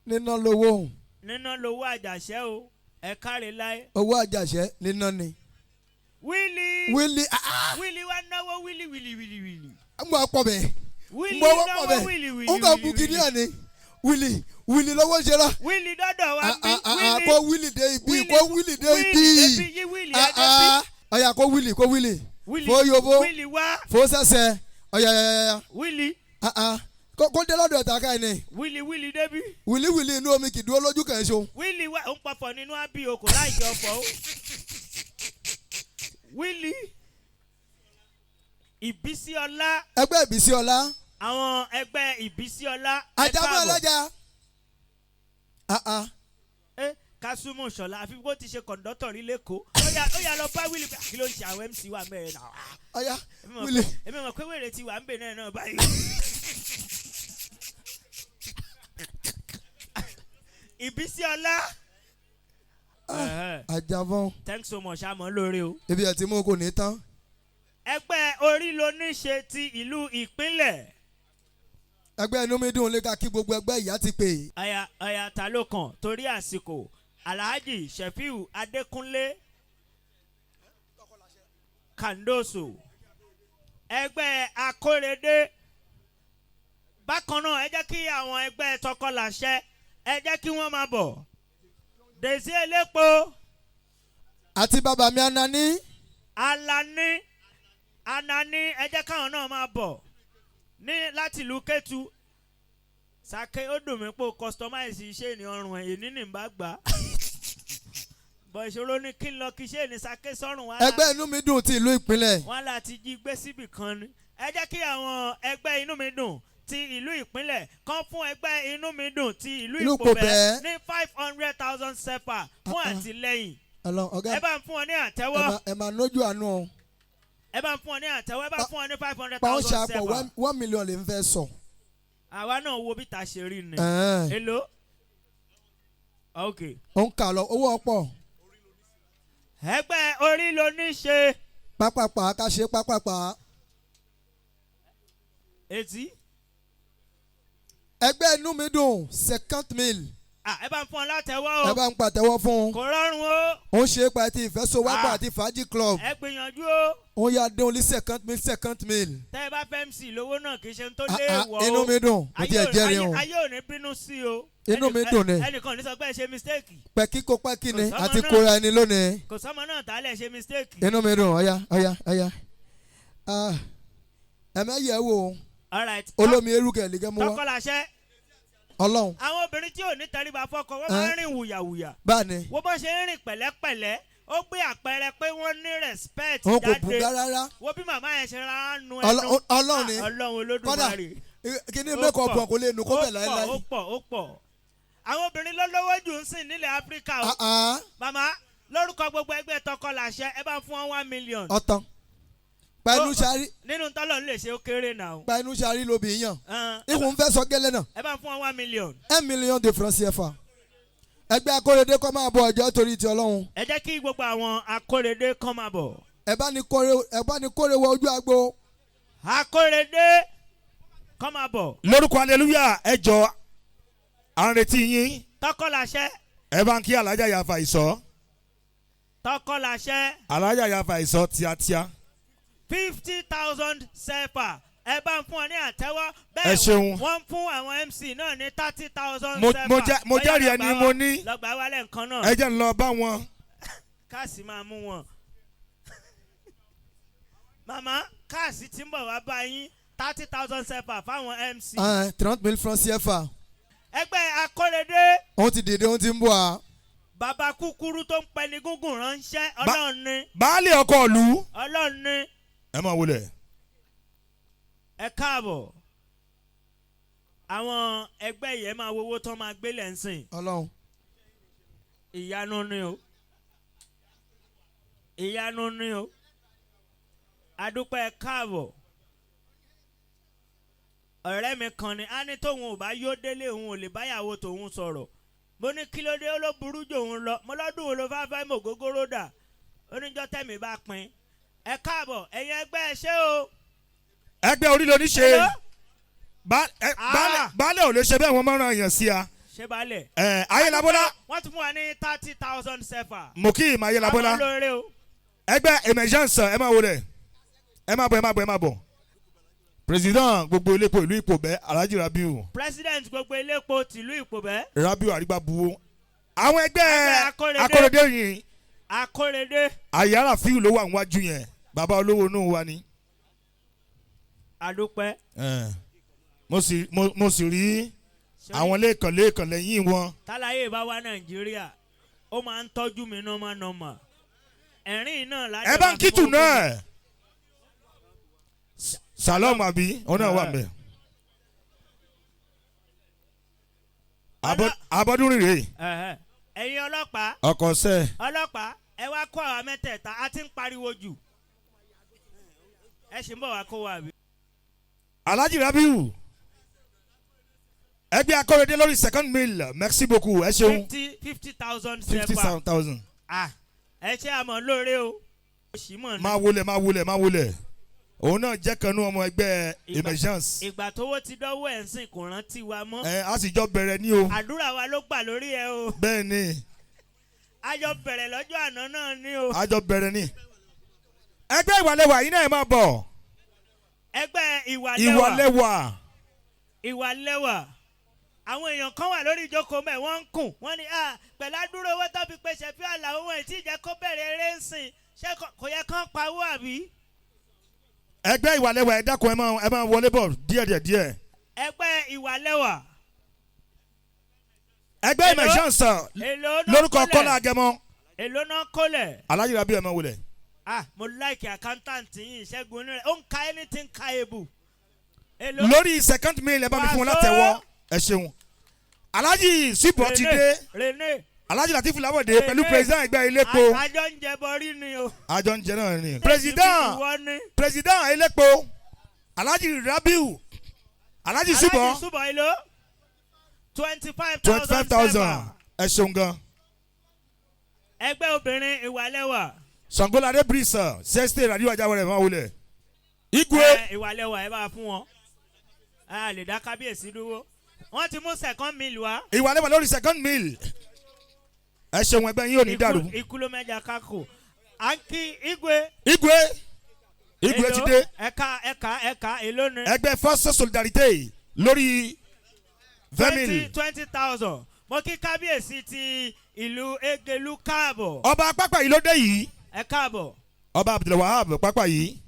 Níná lówó òun. Níná lówó Àjàṣẹ́ o. Ẹ káre láyé. Owó Àjàṣẹ́ níná ni. Wíìlì. Wíìlì, ah, ah, Wíìlì wa náwó wíìlì wíìlì wíìlì wíìlì. Ń bọ̀ pọ̀ bẹ́ẹ̀. Wíìlì Ń bọ̀ wọ́pọ̀ náwó bẹ́ẹ̀. wíìlì wíìlì Ń kàn wíìlì bu kìíní wíìlì. ẹ̀ ní wíìlì wíìlì lọ́wọ́ ṣe rà. Wíìlì dọ́dọ̀ wa bí. Wíìlì. Kó wíìlì dé ibi, kó wíìlì dé ibi. Wíìlì débi yí, wíìlì ẹ débi. Ọ̀yà, kó wíìlì, kó wíìlì. Wíìlì. Fó yobo. Wíìlì wá. Fó sẹ́sẹ́, ọ̀yà ọ̀yà. Wíìlì. Ọ̀yà, kó dé lọ́dọ̀ ẹ̀ta ká ẹ̀ ní. Wíìlì, wíìlì débi. Wíìlì wíìlì inú omi kì í dúró lójú kàn ṣo. Wíìlì wá, ó ń pọfọ nínú ábí o, kò láì jẹ ọfọ o. Wíìlì, Ìbísí Ọlá. Ẹgbẹ́ Ìbísí Ọlá. Àwọn ẹgbẹ́ Ìbísí Ọlá, ẹ Àjàmọ́ káàbọ̀. ọlọ́jà. Ah, ah. Ẹ Kásùmù Ṣọlá, àfi bó ti ṣe kọ̀ǹdọ́tọ̀ rí lẹ́kọ̀ọ́, ó yà lọ bá wíìlì pé kí ló ń ṣe àwọn MC wa mẹ́rin náà. Ọ̀yà. Èmi mọ̀ Wíìlì. Èmi mọ̀ pé wèrè ti wà ń bè náà náà báyìí. Ìbísí Ọlá. Àjàmọ́. Thanks so much, àmọ́ lóore o. Ibi ẹ̀ tí mú kò ní tán. Ẹgbẹ́ orí lóníṣe ti ìlú ìpínlẹ̀. Ẹgbẹ́ inú mi dùn lé ká kí gbogbo ẹgbẹ́ ìyá ti pè. Ọ̀yà ọ̀yà, ta ló kàn torí àsìkò? Alhaji Shefiu Adékúnlé Kandoso, ẹgbẹ́ Akórèdé. Bákan náà, ẹ jẹ́ kí àwọn ẹgbẹ́ Tọkọláṣẹ, ẹ jẹ́ kí wọ́n máa bọ̀. Dèsí Elépo. Àti bàbá mi Anani. Alani Anani, ẹ jẹ́ káwọn náà máa bọ̀ ní láti ìlú Kétu. Sake, ó dùn mí pé o customize iṣẹ́ ní ọrùn ẹ̀ èní ní bá gbà á bọ̀. Ìṣòro ní kí n lọ kí iṣẹ́ ní sake sọ́rùn wa. Ẹgbẹ́ inú mi dùn ti ìlú ìpínlẹ̀. Wọ́n láti jí gbé síbì kan ni. Ẹ jẹ́ kí àwọn ẹgbẹ́ inú mi dùn ti ìlú ìpínlẹ̀ kan fún ẹgbẹ́ inú mi dùn ti ìlú Ìlú Ìpòbẹ́ Ìpòbẹ́ ní 500,000 CFA fún Ah, ah. àtìlẹ́yìn. Ọlọ́run ọ̀gá. Ẹ bá ń fún ọ ní àtẹ́wọ́. Ẹ máa nójú àánú o. Ẹ bá ń fún ọ ní àtẹ́wọ́. Ẹ bá fún ọ ní 500 Pa ó thousand ṣàpọ̀ CFA. 1 million lè ń fẹ́ sọ. Àwa náà wo bí ta ṣe rí ni. Ẹ̀ẹ́n. Èló? Ok. Ó ń kà lọ, owó ọ̀pọ̀. Ẹgbẹ́ orí ló ní ṣe. Pápápá ká ṣe pápápá. Etí. Ẹgbẹ́ inú mi dùn, 50,000. Ah, ẹ bá ń fún ọ látẹ́wọ́ o. Ẹ bá ń pàtẹ́wọ́ fún un. Kò rọrùn o. Ó ń ṣe é pa ti ìfẹ́sowápọ̀ Ah. àti fàájì club. Ẹ gbìyànjú o. Ó ń yá déhùn ní 50,000, 50,000. Tẹ́ ẹ bá fẹ́ MC lówó náà, kì í ṣe ń tó Ah, ah, léèwọ̀ o. inú mi dùn, mo tiẹ̀ jẹ́rìí o. Ayé ò ní bínú sí o. Inú mi dùn ni. Ẹnìkan ò ní sọ pé ẹ ṣe mistake. Pẹ̀kí kó pẹ́kí ni Kò sọ́mọ àti náà. kóra ẹni lónìí. Kò sọ́mọ náà tá a lè ṣe mistake. Inú mi dùn, ọ̀ya ọ̀ya ọ̀ya. Ah, ẹ̀mẹ́yẹ̀ wò. All right. Olómi erúkẹ̀ lè gẹ́ mú wá. Tọkọláṣẹ. Ọlọ́run. Àwọn obìnrin tí ò ní tẹríba fọ́kọ, wọ́n máa ń rìn wùyàwùyà. Báà ni. Wọ́n bọ́ ṣe ń rìn pẹ̀lẹ́pẹ̀lẹ́, ó gbé àpẹẹrẹ pé wọ́n ní respect Wọn kò jáde. bùgá rárá. Wo bí màmá yẹn ṣe rárá nu ẹnu. Ọlọ́run ni. Ah, Ọlọ́run Kọ́dà Olódùmarè. kíní Ó mẹ́kọ̀ọ́ pọ̀. bọ̀ kò lè nù kó Ó bẹ̀ pọ̀, láéláé. ó pọ̀, ó pọ̀. Àwọn obìnrin ló lówó jù ń sìn nílẹ̀ Áfíríkà o. Ah, ah. Màmá, lórúkọ gbogbo ẹgbẹ́ Tọkọláṣẹ, ẹ bá ń fún wọn 1 million. Ọ̀tàn. Pẹ̀lú sari. Nínú tọ́lọ̀ ń lè ṣe ó kéré náà. Pẹ̀lú sari lóbi yàn. Ikùn fẹ́ sọ gẹ́lẹ́ náà. Ẹ bá fún wọn 1 million. 1 million de francs CFA. Ẹgbẹ́ Akóredé kọ́ máa bọ̀ ọjọ́ torí ti Ọlọ́run. Ẹ jẹ́ kí gbogbo àwọn Akóredé kàn máa bọ̀. Ẹ bá ní kórè, ẹ bá ní kórè wọ ojú agbo. Akóredé kàn máa bọ̀. Lórúkọ hallelujah, ẹ jọ, à ń retí yín. Tọkọláṣẹ. Ẹ bá ń kí Alájà Yàfà Ìsọ. Tọkọláṣẹ. Alájà Yàfà Ìsọ tíátíá. 50,000 CFA, ẹ bá ń fún ọ ní àtẹ́wọ́. Ẹ ṣeun. Wọ́n ń fún àwọn MC náà ní 30,000 CFA. Mo jẹ́rìí ẹni mo ní. Lọ́gbà wálẹ̀ nǹkan náà. Ẹ jẹ́ ń lọ bá wọn. Káàsì máa mú wọn. Màmá, káàsì tí ń bọ̀ wá bá yín, 30,000 CFA fáwọn MC. 30 000 francs CFA. Ẹgbẹ́ Akóredé. Wọ́n ti dìde, wọ́n ti ń bọ̀ á. Bàbá kúkúrú tó ń pẹni gúngùn ránṣẹ́, Ọlọ́run ni. Baálé ọkọ ìlú. Ọlọ́run ni. Ẹ máa wọlé. Ẹ káàbọ̀. Àwọn ẹgbẹ́ yẹn máa wo owó tán máa gbélé ń sìn. Ọlọ́run. Ìyanu ni o, ìyanu ni o. Adúpẹ́, káàbọ̀. Ọ̀rẹ́ mi kan ni á ní tóun ò bá yó délé, òun ò lè báyàwó tòun sọ̀rọ̀. Mo ní kí ló dé? Ó ló burú jù òun lọ. Mo lọ́dún wo ló fẹ́ fẹ́ mọ̀ gógóró dà? Oníjọ́ tẹ̀mí bá pin. Ẹ káàbọ̀, ẹ̀yin ẹgbẹ́, ẹ ṣé o. Ẹgbẹ́ orí ló ní ṣe. Hello? Ẹ, baálé ò lè ṣe bẹ́ẹ̀, wọ́n máa ń ran èèyàn sí a. Ṣé baálẹ̀? Ẹ Ayélabọ́lá. Wọ́n tún fún wa ní 30,000 CFA. Mo kí ìmọ̀ Ayélabọ́lá. Àwọn olóore o. Ẹgbẹ́ emergence, ẹ máa wọlé, ẹ máa bọ̀, ẹ máa bọ̀, ẹ máa bọ̀. President gbogbo iléepo ìlú Ìpòbẹ́, Alhaji Rabiu. President gbogbo iléepo tìlú Ìpòbẹ́. Rabiu Àrígbábuwó. Àwọn ẹgbẹ́ Ẹgbẹ́ Akóredé. Akóredé yìí. Akóredé. Àyàrá fíù ló wà níwájú yẹn, bàbá olówó inú wa ni. Adúpẹ́. Ẹ, mo sì rí àwọn lẹ́ẹ̀kan lẹ́ẹ̀kan lẹ́yìn wọn. Táláyé bá wá Nàìjíríà, ó máa ń tọ́jú mi normal normal. Ẹ̀rín náà lájọ. Ẹ bá ń kìtù náà, Salom àbí òun náà wà mẹ́. Abọ́dúnrún rèé. Ẹ̀yin ọlọ́pàá. Ọkọ̀ sẹ́. Ọlọ́pàá, ẹ wá kó àwa mẹ́tẹ̀ẹ̀ta, a ti ń pariwo jù. Ẹ ṣì ń bọ̀ wá kó wa àbí. Alhaji Rabiu, ẹgbẹ́ Akọ́rẹ́dé lórí second meal, merci beaucoup, ẹ ṣeun. 50,000 Fifty CFA. thousand. Ah, ẹ ṣe àmọ́ lóore o. Ó sì mọ̀ ní. Máa wọlé, máa wọlé, máa wọlé. Òun náà jẹ́ kanú ọmọ ẹgbẹ́ emergence. Ìgbà tówó ti dọ́wọ́ ẹ̀ ń sìn, kò rántí wa mọ́. Ẹ a sì jọ bẹ̀rẹ̀ ní o. Àdúrà wa ló gbà lórí ẹ o. Bẹ́ẹ̀ ni. A jọ bẹ̀rẹ̀ lọ́jọ́ àná náà ni o. A jọ bẹ̀rẹ̀ ní. Ẹgbẹ́ ìwàlẹ́wà yìí náà, ẹ máa bọ̀. Ẹgbẹ́ ìwàlẹ́wà. Ìwàlẹ́wà. Ìwàlẹ́wà. Àwọn èèyàn kan wà lórí ìjókòó mẹ́, wọ́n ń kùn, wọ́n ní ah, pẹ̀lú àdúró owó tó fi pèsè fí àlà òun ẹ̀ tí ìjẹ́ kó bẹ̀rẹ̀ eré ń sìn, ṣé kò yẹ kán pawó àbí. Ẹgbẹ́ ìwàlẹ́wà, ẹ dákun, ẹ máa wọlé bọ̀ díẹ̀ díẹ̀ díẹ̀. Ẹgbẹ́ ìwàlẹ́wà. Ẹgbẹ́ emergence Èló náà lórúkọ kólẹ̀? Kọ́lá Agẹmọ. Èló náà kólẹ̀? Alhaji Rabiu, ẹ máa wọlé. Ah, mo like accountant yìí, Ṣẹ́gun onírẹ̀, ó ń ka anything ka ebu. Èló? Lórí second meal, ẹ bá mi fún wọn látẹ̀wọ́, ẹ ṣeun. Alhaji Síbọ̀ ti dé. Rene. Alhaji Latif Labode pẹ̀lú president ẹgbẹ́ iléepo. Àjọ ń jẹ bọrí ni o. Àjọ ń jẹ náà ni. President Ìwọ ni. President elépo, Alhaji Rabiu, Alhaji Síbọ̀. Alhaji Síbọ̀, èló? 25,000. 25,000, ẹ ṣeun gan. Ẹgbẹ́ obìnrin ìwàlẹ́wà. Sangolade Breeze sẹ́sítẹ̀ radio ajáwọ̀ rẹ̀, máa wọlé. Igwe. Ẹ, ìwàlẹ́wà, ẹ bá fún wọn. A lè dá kábíyèsí dúró. Wọ́n ti mú second meal wá. Ìwàlẹ́wà lórí second meal, ẹ ṣeun, ẹgbẹ́ yín ò ní dàrú. Ikú ló mẹ́ja kákò. À ń kí Igwe. Igwe, Igwe ti Èló? dé. Ẹ̀ka ẹ̀ka ẹ̀ka, èló ni? Ẹgbẹ́ Force Solidarité lórí 20 mille. 20,000. Mo kí kábíyèsí ti ìlú Egelu káàbọ̀. Ọba pápá yìí ló dé yìí. Ẹ káàbọ̀. Ọba Abdulwahab pápá yìí,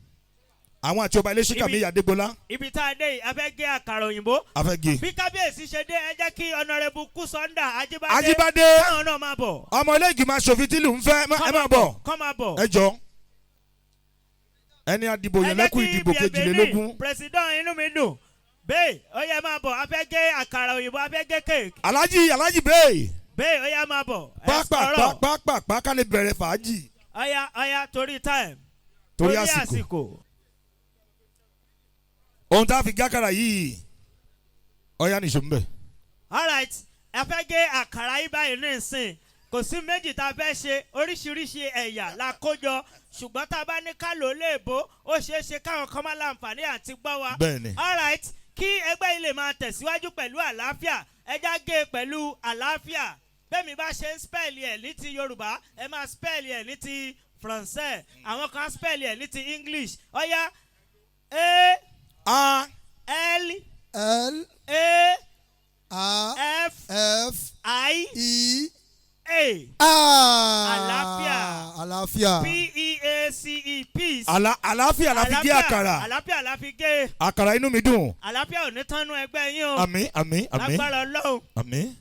àwọn àti ọba iléṣíkà mi Adégbọlá. Ibi tá a dé yìí, a fẹ́ gé àkàrà òyìnbó. Afẹ́gé. Bí kábíyèsí ṣe dé, ẹ jẹ́ kí Honourable Kúsọ́ndà Ajíbádé. Ajíbádé. Káwọn náà máa bọ̀. Ọmọ ilé ìgbìmọ̀ asòfin tìlù ń fẹ́, ẹ máa bọ̀. Kọ́ máa bọ̀. Ẹ jọ, ẹni àdìbò yẹn lẹ́kùn ìdìbò 22. President, inú mi dùn bẹ́ẹ̀, ó yẹ máa bọ̀, a fẹ́ gé àkàrà òyìnbó, a fẹ́ gé cake. Alhaji, Alhaji bẹ́ẹ̀. Bẹ́ẹ̀, ó yẹ máa bọ̀. Ẹ pápá sọ̀rọ̀. Pápá ká lè bẹ̀rẹ̀ fàájì. Ọ̀yá ọ̀yá, torí time. Torí àsìkò. Ohun tá a fi gákàrà yìí ọ̀yá nìṣó ń bẹ̀. Alright, ẹ fẹ́ gé àkàrà yìí báyìí nísìn. Kò sí méjì tá a fẹ́ ṣe, oríṣiríṣi ẹ̀yà la kó jọ, ṣùgbọ́n tá a bá ní ká lò ó léèbó, ó ṣeé ṣe káwọn kan má láǹfààní àti gbọ́ wa. Bẹ́ẹ̀ni. Alright, kí ẹgbẹ́ yìí lè máa tẹ̀síwájú pẹ̀lú àlàáfíà, ẹja gé e pẹ̀lú àlàáfíà. Bẹ́ẹ̀mi bá ṣe ń spell ẹ̀ ní ti Yorùbá, ẹ máa spell ẹ̀ ní ti Faransé, àwọn kan spell ẹ̀ ní ti English. Ọ̀yá, A A L L A A F F I E A. A. Àlàáfíà. Àlàáfíà. P E A C E, peace. Àlàáfíà la fi gé àkàrà. Àlàáfíà la fi gé. Àkàrà inú mi dùn. Àlàáfíà ò ní tánú ẹgbẹ́ yín o. Àmín, àmín, àmín. Lágbára Ọlọ́run. Àmín.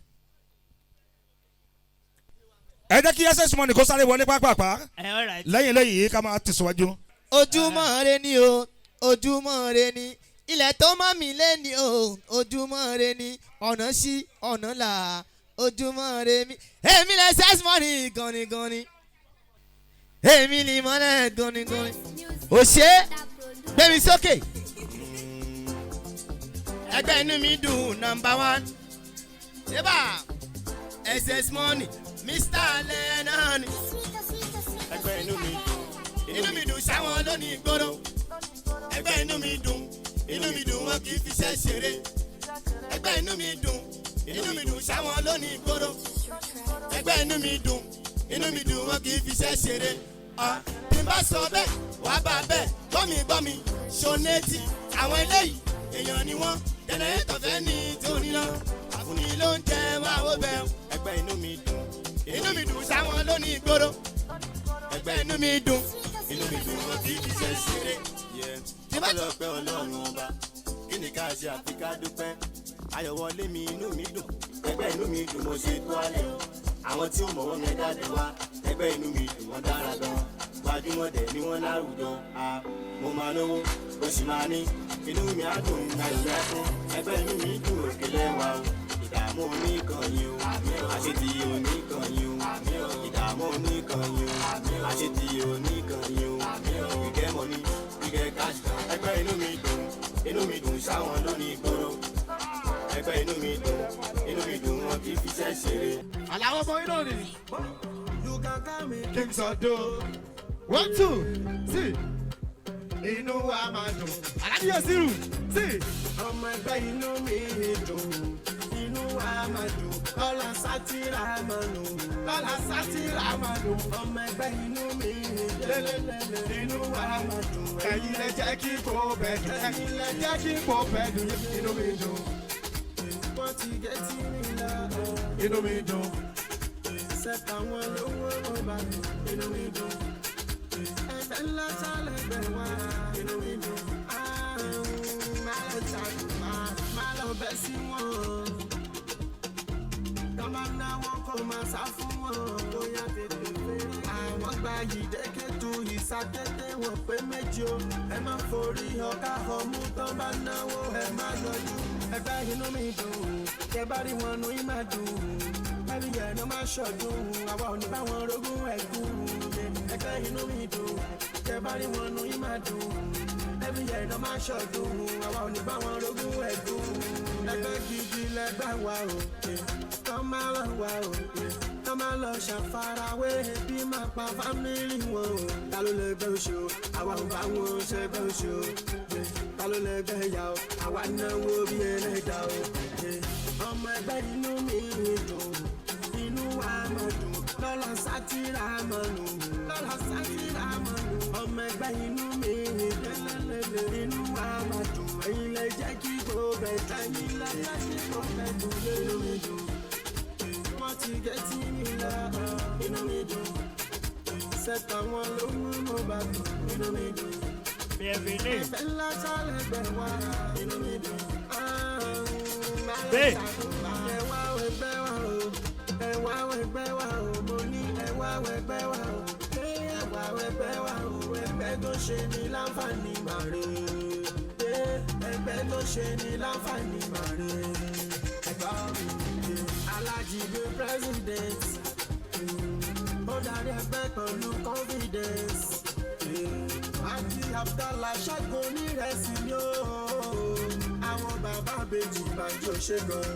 Ẹ jẹ́ kí SS Money kó sáré wọlé pápápá. Ẹ all right. Lẹ́yìn lẹ́yìn yìí, ká máa tẹ̀síwájú. Ojúmọ́ re ni o, ojúmọ́ re ni, ilẹ̀ tó mọ́ mi lé ni o, ojúmọ́ re ni, ọ̀nà sí ọ̀nà là, ojúmọ́ re mi. Èmi lẹ SS Money ganigani, èmi ni mọ́lẹ̀ ganigani, ò ṣe é gbé mi sókè. Ẹgbẹ́ inú mi dùn, number one ṣébà SS Money, Mr Lennon. Ẹgbẹ́ inú mi dùn, inú mi dùn sáwọn lónìí gbòòrò. Ẹgbẹ́ inú mi dùn, inú mi dùn, wọn kì í fiṣẹ́ ṣeré. Ẹgbẹ́ inú mi dùn, inú mi dùn sáwọn lónìí gbòòrò. Ẹgbẹ́ inú mi dùn, inú mi dùn, wọn kì í fiṣẹ́ ṣeré. Ah, bí n bá sọ bẹ́ẹ̀, wàá bá bẹ́ẹ̀. Gbọ́mi gbọ́mi ṣonétì, àwọn eléyìí èèyàn ni wọ́n, generator fẹ́ ní tí ò ní lọ, àfúnni ló ń jẹ máa wó bẹ́ẹ̀. Ẹgbẹ́ inú mi dùn, inú mi dùn sáwọn lónìí gbòòrò. Ẹgbẹ́ inú mi dùn, inú mi dùn, wọn kì í fiṣẹ́ ṣeré. Tí bá lọ pẹ́ Ọlọ́run ọba, kí ni ká ṣe àfi ká dúpẹ́? Ayọ̀wọlé mi, inú mi dùn. Ẹgbẹ́ inú mi dùn, mo ṣe tó alẹ́ àwọn tí ó mọ̀wọ́ mi jáde wá. Ẹgbẹ́ inú mi dùn, wọ́n dára gan, gbajúmọ̀ dẹ̀ ni wọ́n láwùjọ. A mo máa lówó, ó sì máa ní, inú mi á dùn, ayọ̀ mi á kún. Ẹgbẹ́ inú mi dùn, òkè lẹ́wà o. Ìdààmú oníkànnì o, àṣetì oníkànnì o. Ìdààmú oníkànnì o, àṣetì oníkànnì o. We get money, we get cash. Ẹgbẹ́ inú mi dùn, inú mi dùn sáwọn lónìí gbòòrò. Ẹgbẹ́ inú mi dùn, inú mi dùn, wọn kì í fiṣẹ́ ṣeré. Àlàó ọmọ iná ni. King Sado. One, two, three. Inú wa máa dùn. Alájí Yasiru, sí. Ọmọ ẹgbẹ́ inú mi dùn, inú wa máa dùn, lọ́la sátìrà máa nù, Lọ́la sátìrà máa dùn. Ọmọ ẹgbẹ́ inú mi dùn, inú wa máa dùn. Ẹ̀yin lẹ jẹ́ kí kò bẹ̀ dùn. Ẹ̀yin lẹ jẹ́ kí kò bẹ̀ dùn. Inú mi dùn. Wọ́n ti gé tí mi lọ. Inú mi dùn. Sẹ́ta wọn lówó wọn bá dùn, inú mi dùn. Ẹgbẹ́ ńlá sálẹ̀gbẹ̀ wá, inú mi dùn. Má lọ ṣàkóbá, má lọ bẹ́ sí wọn. Tọ́ bá náwó kó máa sá fún wọn, bóyá tètè fèrè. Àwọn gba yìí ìsàkété wọn pé méjì o. Ẹ má forí ọkà ọmú, tán bá náwó ẹ má yọjú. Ẹgbẹ́ inú mi dùn, tẹ bá rí wọn nù í má dùn. Ẹbí yẹn ló máa ṣọdún, àwa ò ní bá wọn rogún ẹ̀gún. Ẹgbẹ́ inú mi dùn, tẹ bá rí wọn nù í má dùn. Ẹbí yẹn ló máa ṣọdún, àwa ò ní bá wọn rogún ẹ̀gún. Ẹgbẹ́ gidi lẹgbẹ́ wa o, tọ́ máa lọ wa o, tọ́ máa lọ ṣàfarawé, bí máa pa family wọn o. Ta ló lè gbẹ́ oṣù? Àwa ò bá wọn ṣẹgbẹ́ oṣù. Ta ló lè gbẹ́ ìyá o? Àwa náwó bí ẹlẹ́dàá o. Ọmọ ẹgbẹ́ inú mi dùn, inú wa máa dùn, lọ́la sátìrà máa nù, lọ́la sátìrà máa nù. Ọmọ ẹgbẹ́ inú mi dùn, inú wa máa dùn, ẹ̀yin lẹ jẹ́ kí gbogbo ẹ̀ dùn, ẹ̀yin lẹ jẹ́ kí gbogbo ẹ̀ dùn. Inú mi dùn, wọ́n ti gé tí mi lọ, inú mi dùn, sẹ́ta wọn ló mú mo bá dùn, inú mi dùn. Bienvenue. Ẹgbẹ́ ńlá sálẹ̀gbẹ̀ wá, inú mi dùn. Bẹ́ẹ̀. Ẹ wá ẹgbẹ́ wa o, ẹ wá ẹgbẹ́ wa o, mo ní ẹ wá ẹgbẹ́ wa o, ẹ wá ẹgbẹ́ wa o, ẹgbẹ́ tó ṣe ní láǹfààní màre, ẹgbẹ́ tó ṣe ní láǹfààní màre, ẹgbẹ́ mi. Alájígbé president, ó darí ẹgbẹ́ pẹ̀lú confidence. Àti Abdallah Ṣẹ́gun onírẹsì ni ó. Bèjì Bàjọ́ ṣe gan.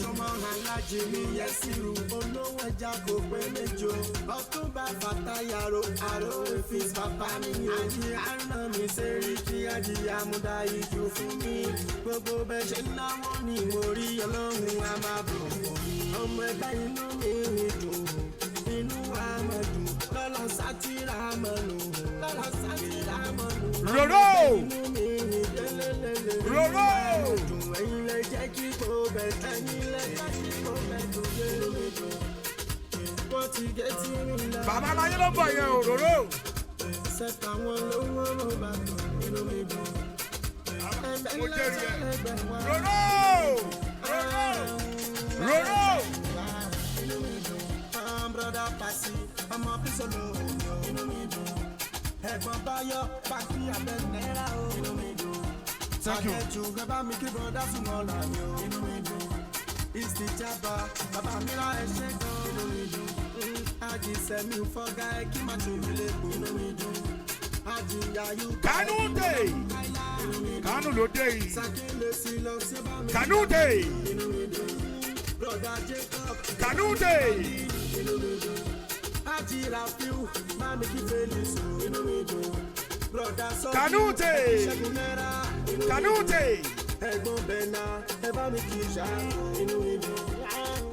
Ṣọmọ alájí mi yẹ sírù, olówó ẹja kò pé méjò. Ọ̀túnba Fàtáyàró, àrò èfìs bàbá mi. Àjí àná mi sẹ́ríkì, àjí àmúdá ìjù fún mi. Gbogbo bẹ́ẹ̀ ṣe náwó ni mo rí ọlọ́run a máa bọ̀. Ọmọ ẹgbẹ́ inú mi dùn, inú wa máa dùn. Lọ́lá sátìrà máa lò, lọ́lá sátìrà máa lò. Ròró! Inú mi délélélé. Ròró! Dùn ẹ̀yin lẹ jẹ́ kí kò bẹ̀ dùn. Ẹ̀yin lẹ jẹ́ kí kò bẹ̀ dùn. Inú mi dùn. Wọ́n ti gé tí mi lọ. Bàbá aláyé ló ń bọ̀ yẹn o, Ròró. Ṣẹ̀ka wọn lówó ló bá dùn. Inú mi dùn. Mo jẹ́rìí ẹ. Ròró! Ròró! Ròró! Inú mi dùn. Brother Pasi, ọmọ Bísọ̀lù inú mi dùn. Ẹ̀gbọ́n Báyọ̀, Pàkí abẹ́ náírà o. Inú mi dùn. Thank you. Akẹ́jù bàbá mi kí bọ́dá súnmọ́ ọ̀la mi o. Inú mi dùn. Ìsìjàmbá, bàbá mi rà ẹ ṣe gan. Inú mi dùn. Àjìsẹ̀mi fọ́gá ẹ kí má tún ilé epo. Inú mi dùn. Àjìyàyú. Kánú dé! Kánú ló dé yìí. Sàkílẹ̀ sí lọ sí bá mi. Kánú dé! Inú mi dùn. Brother Jacob. Kánú dé! Inú mi dùn. Ájì Rafiu, Mami kí Felix o. Inú mi dùn. Brother Sọ́ọ̀bù. Kanute! Ṣẹ́gun Náírà. Inú mi dùn. Kanute! Ẹ̀gbọ́n Bẹ̀nà, ẹ bá mi kí Ṣáàkó. Inú mi dùn.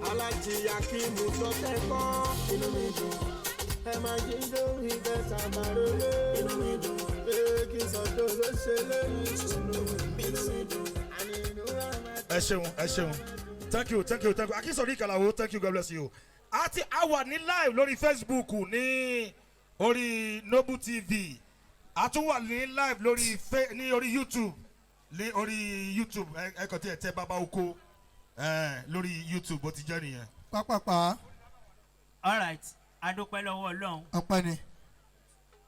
Alájì Akíìmù tọ́tẹ̀ kọ́. Inú mi dùn. Ẹ máa jí lórí bẹ́tà màrólé. Inú mi dùn. Ee kí sọ̀dọ̀ ló ṣe lóyún. Inú mi dùn. Àní inú wa máa Ẹ ṣeun, ẹ ṣeun. Thank you, thank you, thank you. Akínsọ̀rí Ìkàlàwó, thank you, God bless you. Àti a wà ní live lórí Facebook ní orí Noble TV. A tún wà ní live lórí ní orí YouTube ní orí YouTube ẹ kàn tí ẹ tẹ Bàbá Oko lórí YouTube bó ti jẹ́ nìyẹn. Pápápá. All right, adúpẹ́ lọ́wọ́ ọlọ́run. Ọpẹ́ ni.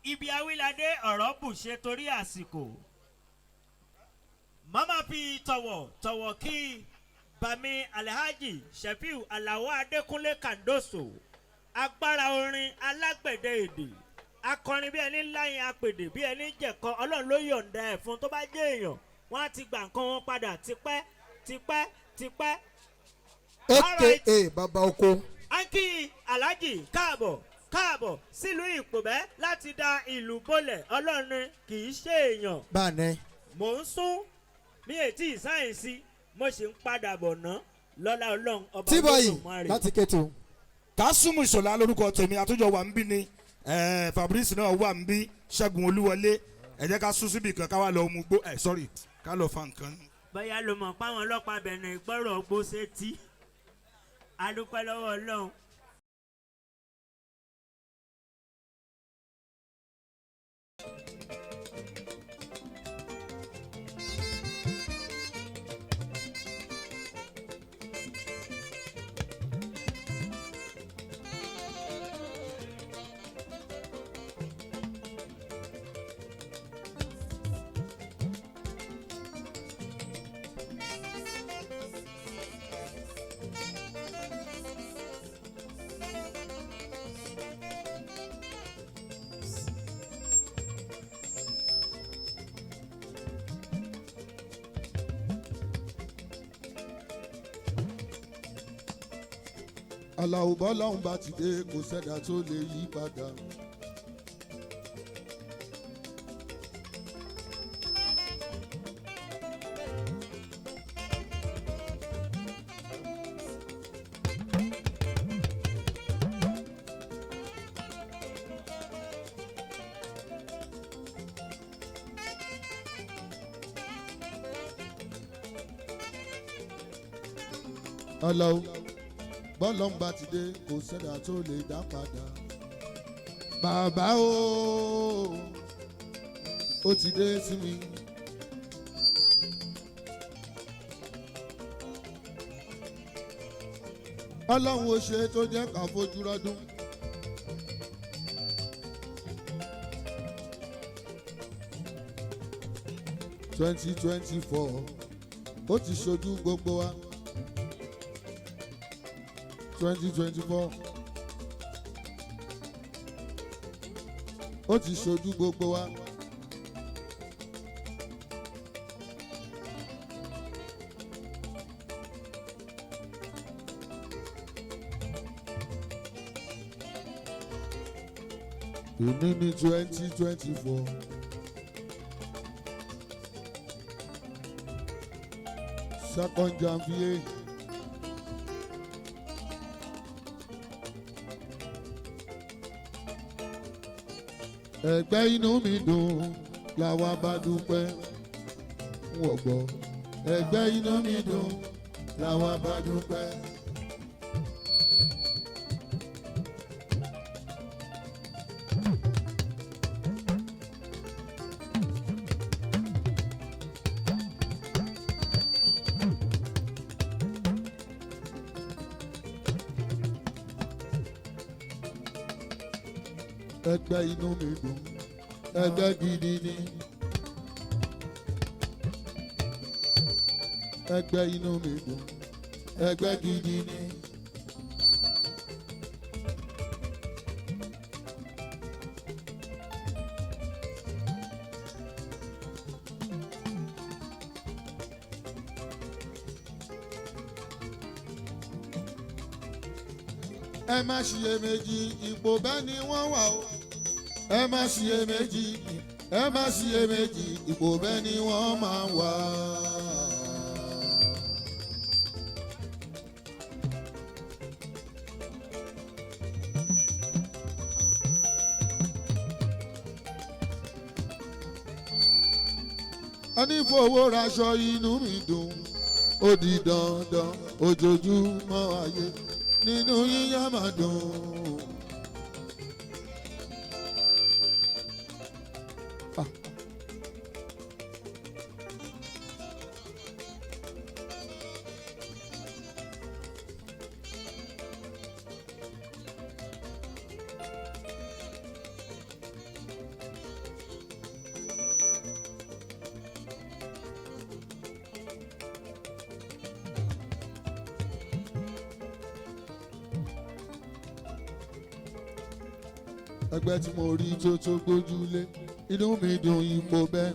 Ibi awíládé ọ̀rọ̀ bù ṣe torí àsìkò. Màmá fi tọ̀wọ̀ tọ̀wọ̀ kí Bami Alhaji Shefiu Alao Adekunle Kandoso, agbára orin alágbẹ̀dẹ èdè, akọrin bí ẹni láyìn apèdè bí ẹni jẹ̀kọ, ọlọ́run ló yọ̀ǹda ẹ̀ fún tó bá jẹ́ èèyàn wọ́n á ti gbà nǹkan wọn padà tipẹ́ tipẹ́ tipẹ́. Aka Bàbá Oko. Anki Alhaji káàbọ̀ káàbọ̀ sílùú Ìpòbẹ́ láti da ìlú bólẹ̀, ọlọ́run kì í ṣe èèyàn. Báàní. Mò ń sún mi ètí sáyẹ̀nsì mo sì ń padà bọ̀ ná lọ́lá ọlọ́run ọba Tíbọ̀yì Olódùmarè. láti Kétu. Kásùmù Ìṣọ̀lá lórúkọ tèmi àtúnjọ wà ń bí ni Fabrice náà wà ń bí, Ṣẹ́gun Olúwọlé. Ẹ jẹ́ ká sún síbi kan ká wá lọ mú gbó ẹ sọ́rí ká lọ fa nǹkan. Bóyá ló mọ̀ páwọn ọlọ́pàá bẹ̀rẹ̀ ìgbọ́rọ̀ gbó sétí. Adúpẹ́ lọ́wọ́ ọlọ́run. Àlàó bọ́lọ́hún bá ti dé kò sẹ́dá tó lè yí padà. Àlàó bọ́lọ́hún bá ti dé kò sẹ́dá tó lè dá padà. Bàbá o, ó ti dé sí mi. Ọlọ́run ó ṣe tó jẹ́ ká fojú rọ́dún. 2024 ó ti ṣojú gbogbo wa. 2024 ó ti ṣojú gbogbo wa. Èmi ní 2024. Second Janvier. Ẹgbẹ́ inú mi dùn làwa bá dúpẹ́ wọ̀ gbọ́. Ẹgbẹ́ inú mi dùn làwa bá dúpẹ́. Ẹgbẹ́ inú mi dùn, ẹgbẹ́ gidi ni. Ẹgbẹ́ inú mi dùn, ẹgbẹ́ gidi ni. Ẹ má ṣiyèméjì, ipò bẹ́ẹ̀ ni wọ́n wà o. Ẹ má ṣiyèméjì, ẹ má ṣiyèméjì, ipò bẹ́ẹ̀ ni wọ́n máa wà. Ẹni fowó raṣọ inú mi dùn, ó di dandan ojoojúmọ́ ayé nínú yíyá máa dùn. Ẹgbẹ́ tí mo rí tó tó gbójúlé, inú mi dùn ipò bẹ́ẹ̀.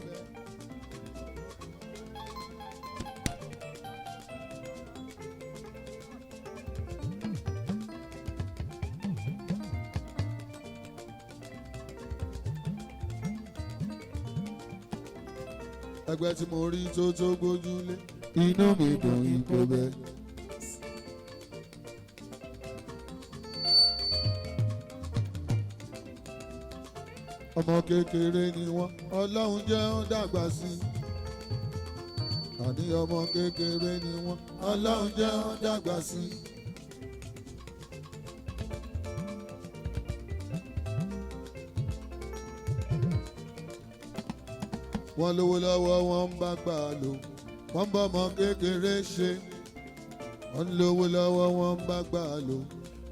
Ẹgbẹ́ tí mo rí tó tó gbójúlé, inú mi dùn ipò bẹ́ẹ̀. Ọmọ kékeré ni wọ́n, Ọlọ́run jẹ́ ó dàgbà sí i. Àní ọmọ kékeré ni wọ́n, Ọlọ́run jẹ́ ó dàgbà sí i. Wọ́n lówó lọ́wọ́, wọ́n ń bá gbà lò, wọ́n ń bọ́ ọmọ kékeré ṣe. Wọ́n lówó lọ́wọ́, wọ́n ń bá gbà lò,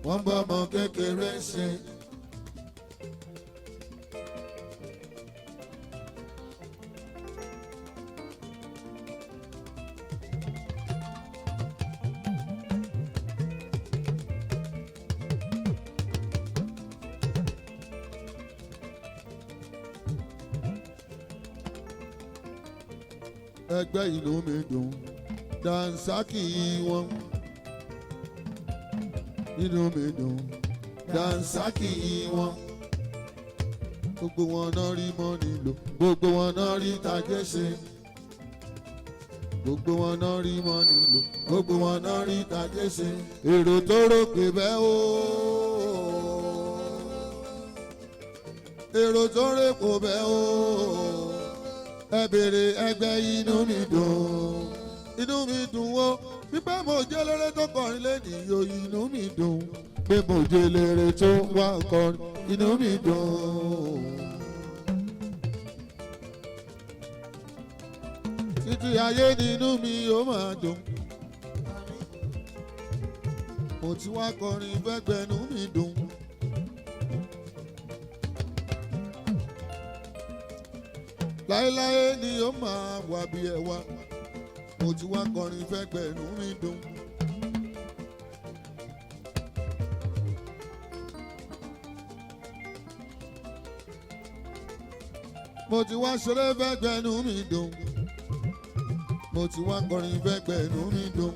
wọ́n ń bọ́ ọmọ kékeré ṣe. Ẹgbẹ́ inú mi dùn, dànsákì wọn. Inú mi dùn, dànsákì wọn. Gbogbo wọn náà rí mọ́ni lò, gbogbo wọn náà rí tajé ṣe. Gbogbo wọn náà rí mọ́ni lò, gbogbo wọn náà rí tajé ṣe. Èrò tó rò pé bẹ́ẹ̀ o. Èrò tó rè kò bẹ́ẹ̀ o. Ẹ bèrè ẹgbẹ́ inú mi dùn, inú mi dùn o, wípé mo jẹ́ lérè tó kọrin lẹ́nìí o, inú mi dùn pé mo jẹ́ lérè tó wá kọrin, inú mi dùn. Títí ayé nínú mi ó máa dùn, mo ti wá kọrin fẹ́gbẹ́nu mi dùn. Láéláé ni ó máa wà bí ẹwà, mo ti wá kọrin fẹ́gbẹ̀rún mi dùn. Mo ti wá ṣeré fẹ́gbẹ̀rún mi dùn. Mo ti wá kọrin fẹ́gbẹ̀rún mi dùn.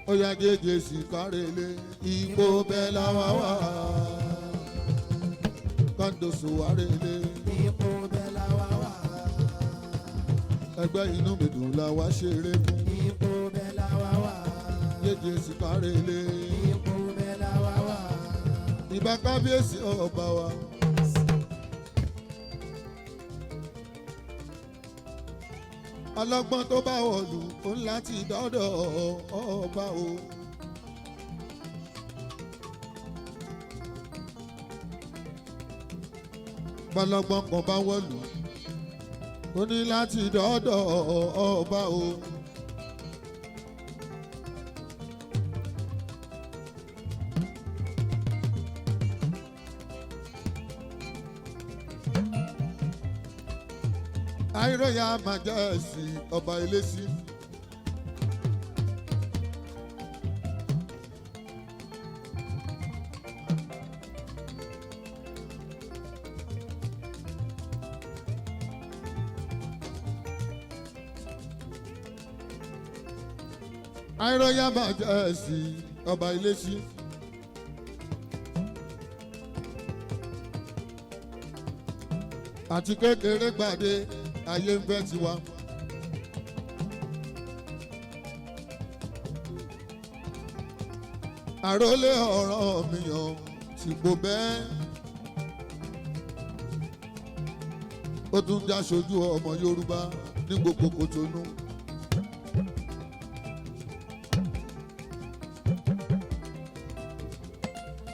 Ó yá jẹjẹ sí kárẹ́lẹ̀ ipò bẹ́ẹ̀ làwa wà. Kándoso wárẹ́lẹ̀ Ipò bẹ́ẹ̀ làwa wà. ẹgbẹ́ inú mi dùn làwa ṣeré fún. Ipò bẹ́ẹ̀ làwa wà. Jẹjẹ sí kárẹ́lẹ̀ Ipò bẹ́ẹ̀ làwa wà. ìbá kábíyèsí ọba wa. Ọlọ́gbọ́n tó bá wọ̀lú ó ń láti dọ́dọ̀ ọba o. Bọ́lọ́gbọ́n kan bá wọ̀lú ó ní láti dọ́dọ̀ ọba o. Àìróyà màjẹ́sì ọba Ilésí. Àìróyà màjẹ́sì ọba Ilésí. Àti kékeré gbàdé ayé ń fẹ́ tiwa. Àrólé ọ̀rọ̀ mi yàn ti gbò bẹ́ẹ̀. Ó tún já ṣojú ọmọ Yorùbá ní gbogbo Kòtónú.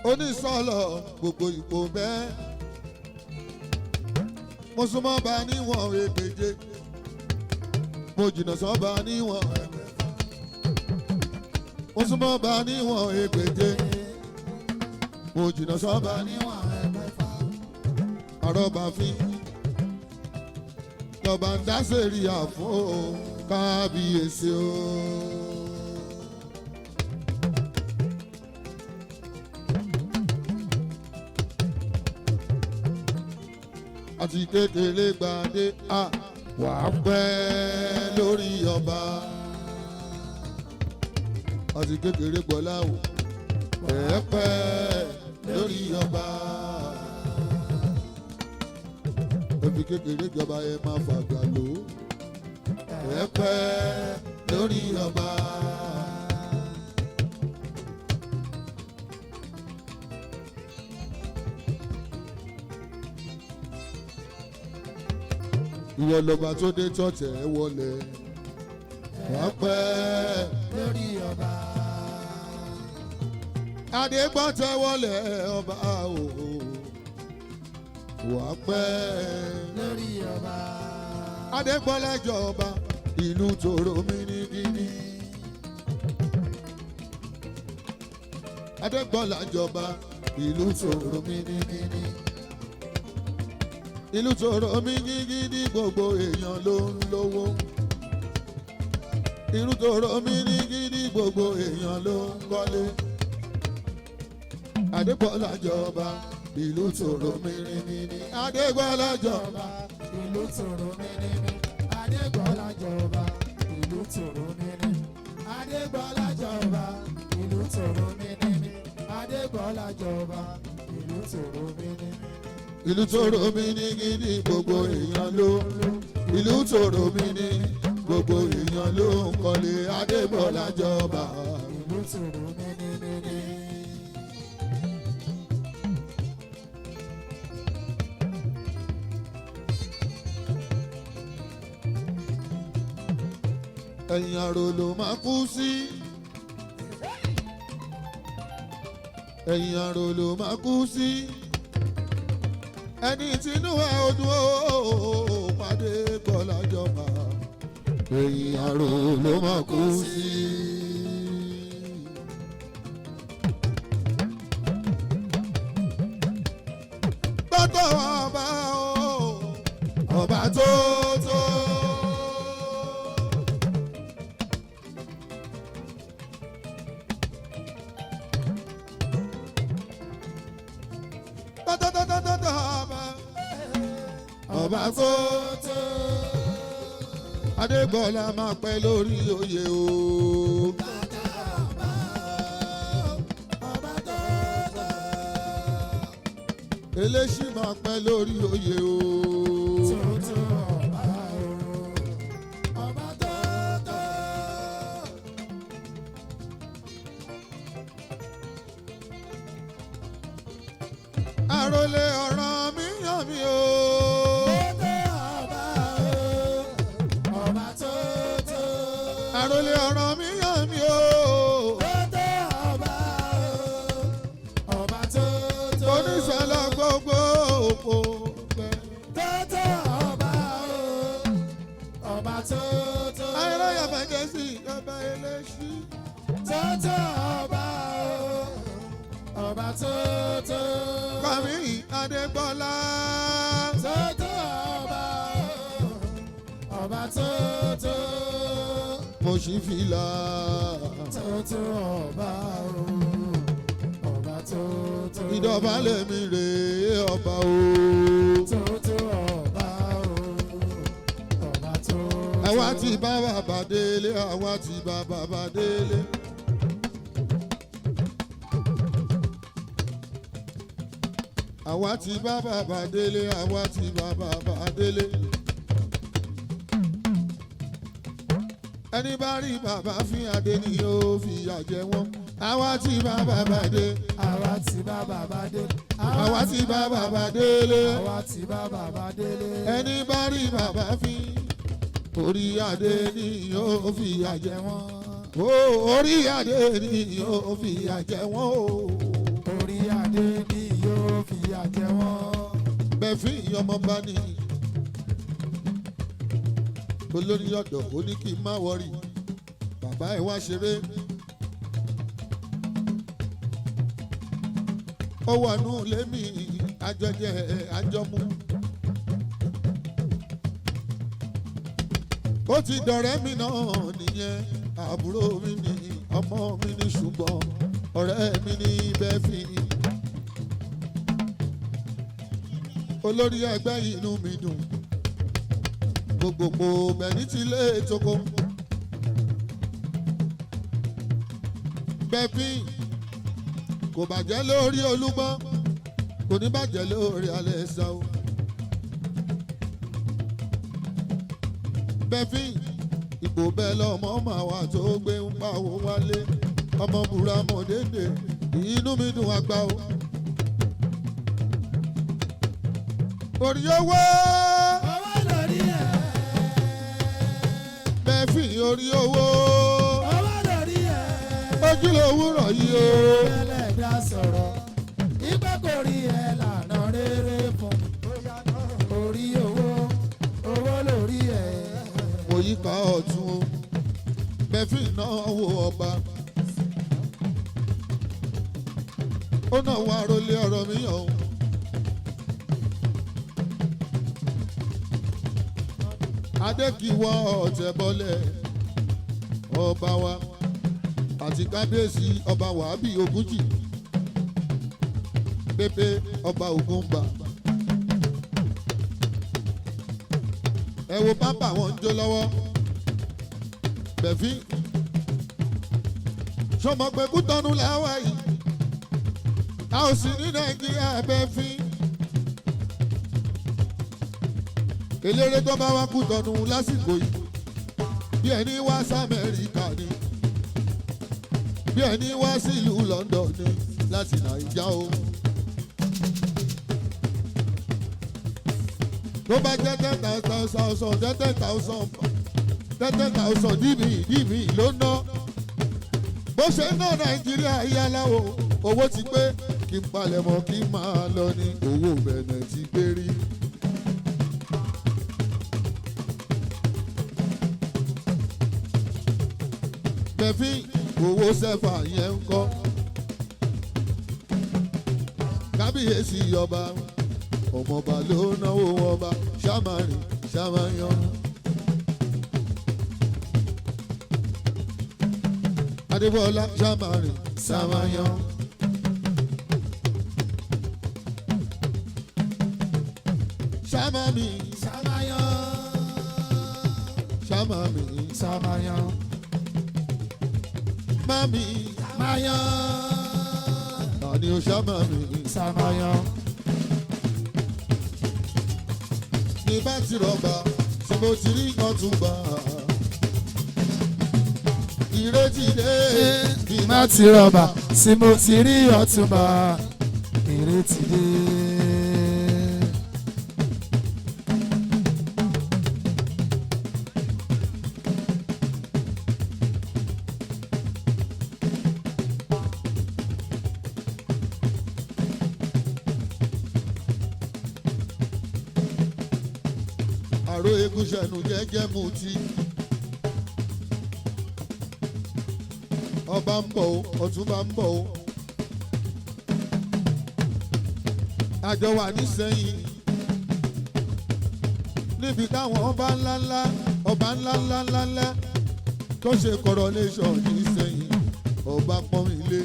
Onísọ̀lọ̀ gbogbo ìpò bẹ́ẹ̀. Mo súnmọ́ bá níwọ̀n ẹgbẹ̀je, mo jìnnà sọ́ba níwọ̀n ẹgbẹ̀fà. Mo súnmọ́ bá níwọ̀n ẹgbẹ̀je, mo jìnnà sọ́ba níwọ̀n ẹgbẹ̀fà. Àrọ́bàfín lọ́ba ń dá sẹ́ríà fún o kábíyèsí o. Àti kékeré gbàdé a wà á pẹ́ lórí ọba. Àti kékeré gbọ́lá o ẹ̀ pẹ́ lórí ọba. Ẹ fi kékeré jọba ẹ máa fàgbà lò ó ẹ pẹ́ lórí ọba. Ìwọ lọba tó dé tọ̀tẹ̀ ẹ wọlé wàá pẹ́ lórí ọba. Adégbọ́tẹ̀ wọlé ọba o wàá pẹ́ lórí ọba. Adégbọ́lá jọba ìlú tòró mìnìgìnì. Adégbọ́lá jọba ìlú tòró mìnìgìnì. Ìlú tòró mìnìgìnì gbogbo èèyàn ló ń lówó. Ìlú tòró mìnìgìnì gbogbo èèyàn ló ń kọ́lé. Adégbọ́lá jọba ìlú tòró mìnìgìnì. Adégbọ́lá jọba ìlú tòró mímímí. Adégbọ́lá jọba ìlú tòró mímí. Adégbọ́lá jọba ìlú tòró mímímí. Adégbọ́lá jọba ìlú tòró mímímí. Ìlú tòró mìnìgìnì gbogbo èèyàn ló ìlú tòró mìnì gbogbo èèyàn ló ń kọ́lé. Adégbọ́lá jọba. Ìlú tòró mímímí. Ẹ̀yìn àrò ló máa kú sí. Ẹ̀yìn àrò ló máa kú sí. Ẹni tínú ẹ̀ ọdún ó pàdé Bọ́lá jọba. Ẹ̀yìn àrò ló máa kú sí. Bàtọ̀ ọba o, ọba tó tó. Tọ́tọ́tọ́tọ́tọ́ ọba ọba tó tó. Adégbọ́lá máa pẹ́ lórí oyè o. Eléṣí máa pẹ́ lórí oyè o. Tótó ọba o. Ọba tótó. Àròlé ọ̀ràn mi yàn mí o. Tótó ọba o. Ọba tótó. Àròlé ọ̀ràn mi yàn mí o. Tótó ọba o. Ọba tótó. Oníṣẹ́lá gbogbo òpó pẹ́. Tótó ọba o. Ọba tótó. Ayọ̀lọ́yà bàjẹ́ sí ọba Eléṣí. Tótó ọba o. Ọba tótó. Kàmí Adégbọ́lá. Tótó ọba o. Ọba tótó. Mo ṣì fìlà. Tótó ọba o. Ọba tótó. Ìdọ̀bálẹ̀ mi rèé ọba o. Tótó ọba o. Ọba tótó. Àwa ti bá bàbá délé, àwa ti bá bàbá délé. Àwa ti bá bàbá délé, àwa ti bá bàbá délé. Ẹni bá rí bàbá fín adé ni yóò fìyà jẹ wọ́n. Àwa ti bá bàbá dé. Àwa ti bá bàbá délé. Àwa ti bá bàbá délé. Àwa ti bá bàbá délé. Ẹni bá rí bàbá fín orí adé ni yóò fìyà jẹ wọ́n. Ó orí adé ni yóò fìyà jẹ wọ́n o. Orí adé ni yóò fìyà jẹ wọ́n. Bẹ́ẹ̀ ọmọ bá ní olórí ọ̀dọ̀ ó ní kí n má wọrí bàbá ẹ̀ wá ṣeré. Ó wà nù lémi àjọjẹ àjọmú. Ó ti dọ̀rẹ́ mi náà nìyẹn, àbúrò mi ni, ọmọ mi ni, ṣùgbọ́n ọ̀rẹ́ mi ni bẹ́ẹ̀ fi. Olórí ẹgbẹ́ inú mi dùn, gbogbogbò bẹ̀ní ti lé toko. Bẹ́ẹ̀fì kò bàjẹ́ lórí Olúgbọ́n, kò ní bàjẹ́ lórí Alẹ́sà o. Bẹ́ẹ̀fì ipò bẹ́ẹ̀ lọ́mọ máa wà tó gbé ń pawó wálé, ọmọ búra mọ̀ dédé, inú mi dùn àgbà o. Orí owó. Owó lórí ẹ̀. Bẹ́ẹ̀fì orí owó. Owó lórí ẹ̀. Ojúlówó rọ̀ yìí o. Ẹlẹ́dà sọ̀rọ̀. Ìgbà kò rí ẹ lànà rere fún. Orí owó, owó lórí ẹ̀. Mo yí ká ọ̀tún o. Bẹ́ẹ̀fì náà wo ọba. Ó náà wá rólé ọ̀rọ̀ mi yàn o. Adékìwọ́ ọ̀tẹ̀ bọ́lẹ̀ ọba wa àti kábíyèsí ọba Wàhábì Ògúnjì pépé ọba Ògúnbà. Ẹ wo pápá wọn ń jó lọ́wọ́. Bẹ̀fí sọmọ pé Kútọ́nù làwa yìí, a ò sì ní Nàìjíríà. Bẹ̀fí eléré tó bá wá Kútọ́nù lásìkò yìí, bí ẹni wá sí Amẹ́ríkà ni, bí ẹni wá sílùú London ni láti Nàìjà o. Tó bá jẹ́ 10,000, 10,000, 10,000 dìbì dìbì ló ná. Bó ṣe ń ná Nàìjíríà yálàwó owó ti pé kí n palẹ̀mọ́ kí n máa lọ ní owó bẹ̀rẹ̀ ti gbé rí. Bẹ̀fí owó sẹ́fà yẹn ń kọ́. Kábíyèsí ọba ọmọọba ló náwó ọba ṣàmárìn ṣàmáyàn. Adébọ́lá ṣàmárìn ṣàmáyàn. Ṣàmámi Ṣàmáyàn. ṣàmámi Ṣàmáyàn. mami Ṣàmáyàn. tani o ṣàmámi Ṣàmáyàn. Bí bá ti rọ̀bà tí mo ti rí ọ̀túnba. Ìrètí dé. Bí má ti rọ̀bà tí mo ti rí ọ̀túnba. Ìrètí dé. Àrò egun ṣẹ̀nu jẹ́jẹ́ mu ti. Ọba ń bọ̀ o, ọ̀túnba ń bọ̀ o. Àjọ wà nísẹ̀yìn. Níbi táwọn ọba ńláńlá ọba ńláńlá ńláńlá tó ṣe coronation nísẹ̀yìn ọba pọ́n ilé.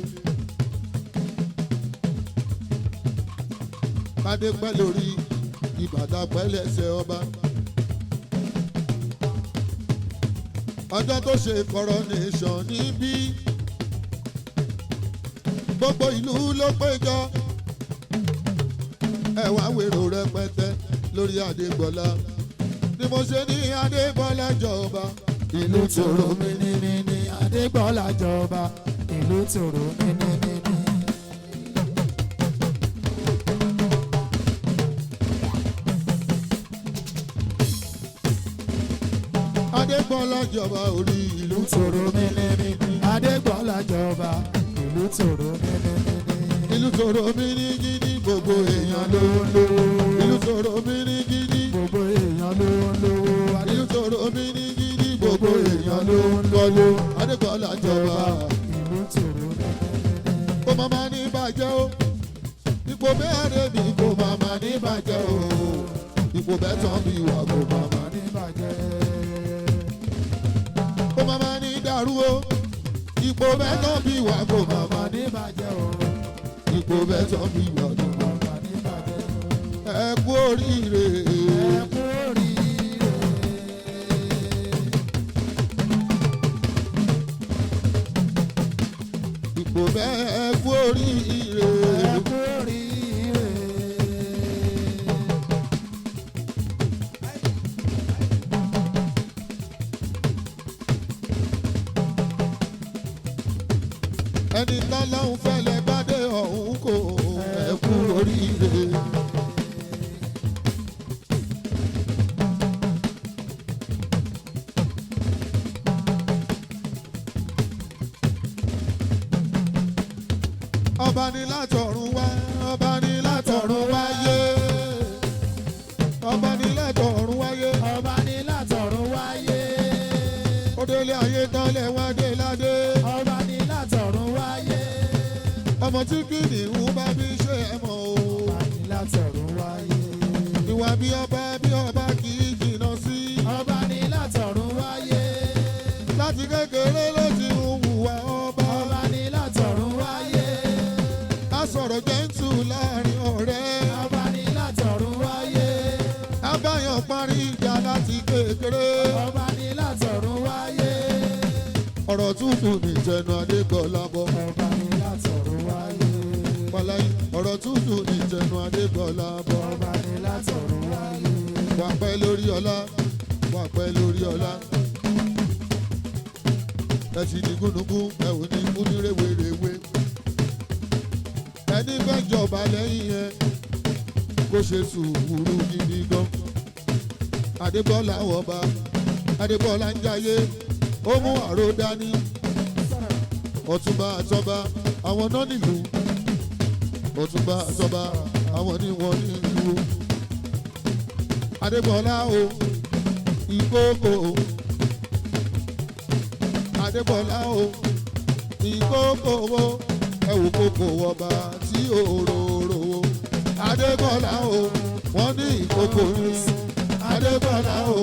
Kádé pẹ́ lórí ìbàdàn pẹ́ lẹ́sẹ̀ ọba. Ọjọ́ tó ṣe coronation níbí gbogbo ìlú ló péjọ ẹ wá wèrò rẹpẹtẹ lórí Adégbọlá ni mo ṣe ní Adégbọlá jọba. Ìlú tòrò mímímí Adégbọlá jọba. Ìlú tòrò mímímí. Adégbọlá jọba orí ìlú Ìlú tòrò mímímí Adégbọlá jọba. Ìlú tòrò mímímí. Ìlú tòrò mímímí gbogbo èèyàn ló ń lówó. Ìlú tòrò mímímí Gbogbo èèyàn ló ń lówó. ìlú tòrò mímímí gbogbo èèyàn ló ń lówó. Adégbọlá jọba. Ìlú tòrò mímímí. Kó má má ní bàjẹ́ o ipò bẹ́ẹ̀rẹ̀ mi kó má má ní bàjẹ́ o ipò bẹ́ẹ̀ tán mi wà kó má má Ní bàjẹ́. kó má má ní dàrú o ipò bẹ́ẹ̀ tán mi wà kó má má Ní bàjẹ́ o. ipò bẹ́ẹ̀ tán mi wà kó má má. Ní bàjẹ́ o. Ẹ kú oríire. Ẹ kú oríire. Ipò bẹ́ẹ̀ ẹ kú oríire. Ẹ kú oríire. Ẹni tọ́lọ́hún fẹ́lẹ́ bá dé ọ̀hún kò ẹ kú oríire. Ọba ni látọ̀run wá, ọba ni látọ̀run wáyé. Ọba ni látọ̀run wáyé. Ọba ní látọ̀run wáyé. Ó délé ayé tán lẹ́wọ́n dé ládé. Ọba ní látọ̀run wáyé. Ọmọ tí kìnìún bá bí ṣe é mọ̀ o. Ọba ní látọ̀run wáyé. Ìwà bí ọba kì í jìnnà sí. Ọba ní látọ̀run wáyé. Láti kékeré ló ti ń hùwà ọba. Ọba ní látọ̀run wáyé. A sọ̀rọ̀ jẹ́ǹtù láàrin ọ̀rẹ́. Ọba ní látọ̀run wáyé. A báyọ̀ parí ìjà láti kékeré. Ọba ní látọ̀run wáyé. Ọ̀rọ̀ tútù ní ìjẹnu Adégbọlá bọ̀. Ọba ní látọ̀run wáyé. Wàláyé ọ̀rọ̀ tútù ní ìjẹnu Adégbọlá bọ̀. Ọba ní látọ̀run wáyé. Wà pẹ́ lórí ọlá, wà pẹ́ lórí ọlá. Ẹ ti di gúnugún, ẹ ò ní kú ní rèwerèwe. Ẹni fẹ́ jọba lẹ́yìn ẹ, kó ṣe sùúrù gidi gan. Adébọ́lá wọba, Adébọ́lá ń jayé, ó mú àrò dání. Ọ̀túnba àtọba, àwọn náà nílùú. Ọ̀túnba àtọba, àwọn ní wọn nílùú. Adébọ́lá o, ìkókò o. Adébọ́lá o, ìkókò o, ẹ wò kókò ọba tí òróró o. Adébọ́lá o, wọ́n ní ìkókò ní. Adébọ́lá o,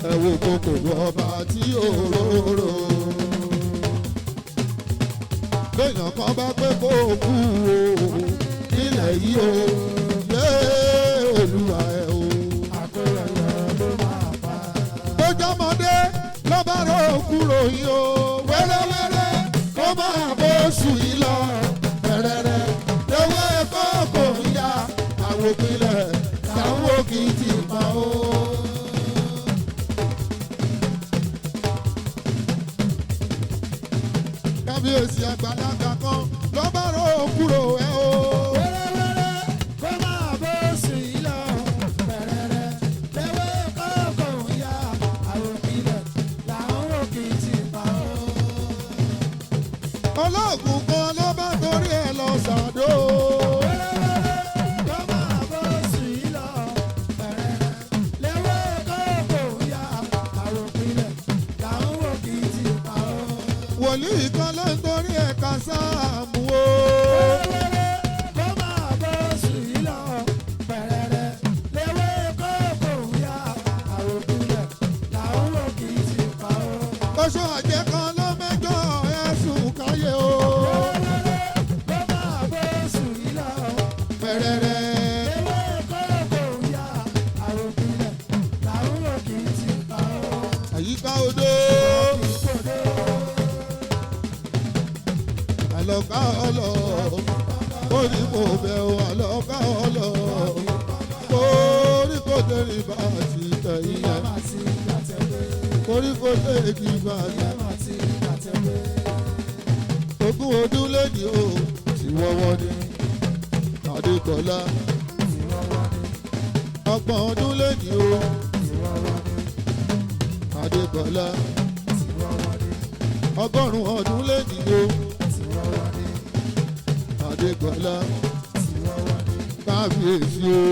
ẹ wò kókò ọba tí òróró o. Béèyàn kan bá pé kó o kú o, nílẹ̀ yìí o, yé olúwa ẹ o. Tó jọmọdé ló bá rò kúrò yìí o, wẹ́rẹ́wẹ́rẹ́ kó máa bó oṣù yìí lọ. Rẹ̀rẹ̀rẹ̀ lówó ẹ̀kọ́ kò ń ya àwòpilẹ̀. Kábíyèsí àgbàlagbà kan ló bá rò kúrò ẹ o. Wẹ́rẹ́wẹ́rẹ́ kó máa bó sí i lọ. Pẹ̀rẹ̀rẹ̀ léwé kókó ń yá. Àròpilẹ̀ là ń rò kì í ti pa ó. Olóògùn kan ló bá torí ẹ lọ sàdó. Wẹ́rẹ́wẹ́rẹ́ kó máa bó sí i lọ. Pẹ̀rẹ̀rẹ̀ léwé kókó ń yá. Àròpilẹ̀ là ń rò kì í ti pa ó. Wòlíì kan ló ń torí ẹ ka sáàmù o. Wẹ́rẹ́wẹ́rẹ́ kó máa bó sí i lọ. Pẹ̀rẹ̀rẹ̀ léwé kókó ń yá. Àròpilẹ̀ là ń rò kì í ti pa ó. Oṣù àjẹ́ kan ló mẹ́jọ ẹ̀sùn káyé o. Wẹ́rẹ́wẹ́rẹ́ kó máa bó sí i lọ. Pẹ̀rẹ̀rẹ̀ Léwé kókó ń yá. Àròpilẹ̀ là ń rò kì í ti pa ó. àyíká odò. Àlọ́ká ọlọ́ orí mo bẹ̀ o àlọ́ká ọlọ́ orí kò tẹ̀lé bá ti tẹ̀yìn yẹn orí kò tẹ̀lé bá ti ogún ọdún lẹ́ni o tí wọ́wọ́ ni Adékọ́lá ọgbọ̀n ọdún lẹ́ni o Adékọ́lá ọgọ́rùn-ún ọdún lẹ́ni o Adékọ́lá kábíyèsí o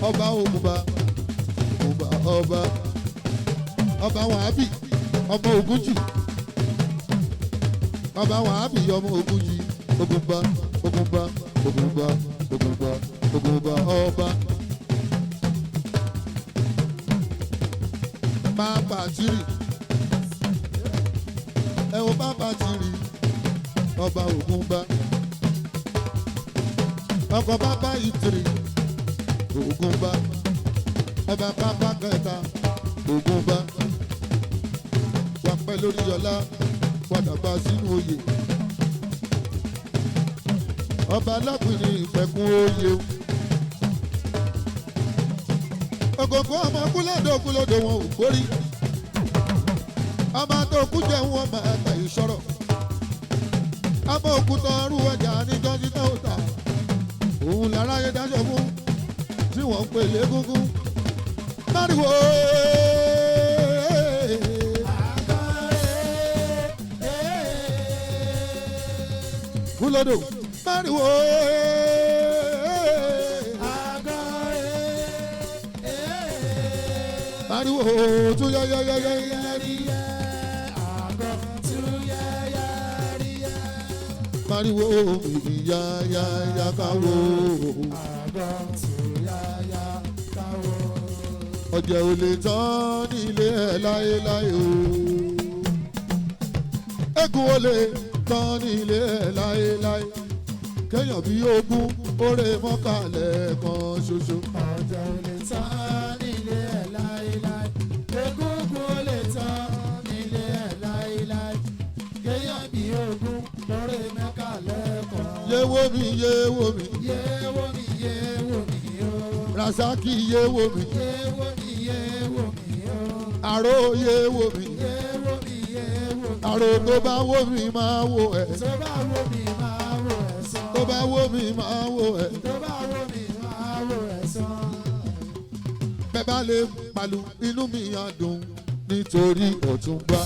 ọba ògùnbà ògùnbà ọba ọba wàhábì ọmọ ògúnjì ọba wàhábì ọmọ ògúnjì ògùnbà ògùnbà ògùnbà ògùnbà ògùnbà ọba. Bàbá tìrì ẹ wo bàbá tìrì ọba ògùnbà ọkọ bàbá ìtìrì ògùnbà ọba bàbá kẹta ògùnbà wà pẹ́ lórí ọlá wà dàgbà sínú oyè ọba alápìnrin ìpẹ̀kun oyè o ògògó ọmọ kúlódò kúlódò wọn ò gbórí ọmọ tó kú jẹun ọmọ ẹgbẹ ìṣòro ọmọ òkúta ọrú ọjà níjọ́ títọ́ òta òun láráyé dájọ́ fún tí wọ́n ń pè légúngún máriwo. Kúlódò máriwo. Máriwo tún yẹ́yẹ́yẹ́yẹ́. Máriwo ìyá yá yá káwó. Ọ̀jẹ̀ ò lè tán nílé ẹ̀ láéláé o. Eégún ò lè tán nílé ẹ̀ láéláé. Kéèyàn bí ogún oore mọ́kànlẹ̀ kan ṣoṣo. Ọ̀jẹ̀ ò lè tán nílé ẹ̀ láéláé. Egúngún ò lè tán nílé ẹ̀ láéláé. Kéèyàn bí ogún lórí mẹ́ka lẹ́kọ̀ọ́. Yéwó mi yéwó mi. Yéwó mi yéwó mi o. Rasaki yéwó mi. Yéwó mi yéwó mi o. Àró yéwó mi. Yéwó mi yéwó mi. Àró tó bá wó mi máa wó ẹ̀. Tó bá wó mi máa wó ẹ̀ sàn. Tó bá wó mi máa wó ẹ̀. Tó bá wó mi máa wó ẹ̀ sàn. Bẹ́ẹ̀ bá lè palu inú mi á dùn nítorí Ọ̀túnba.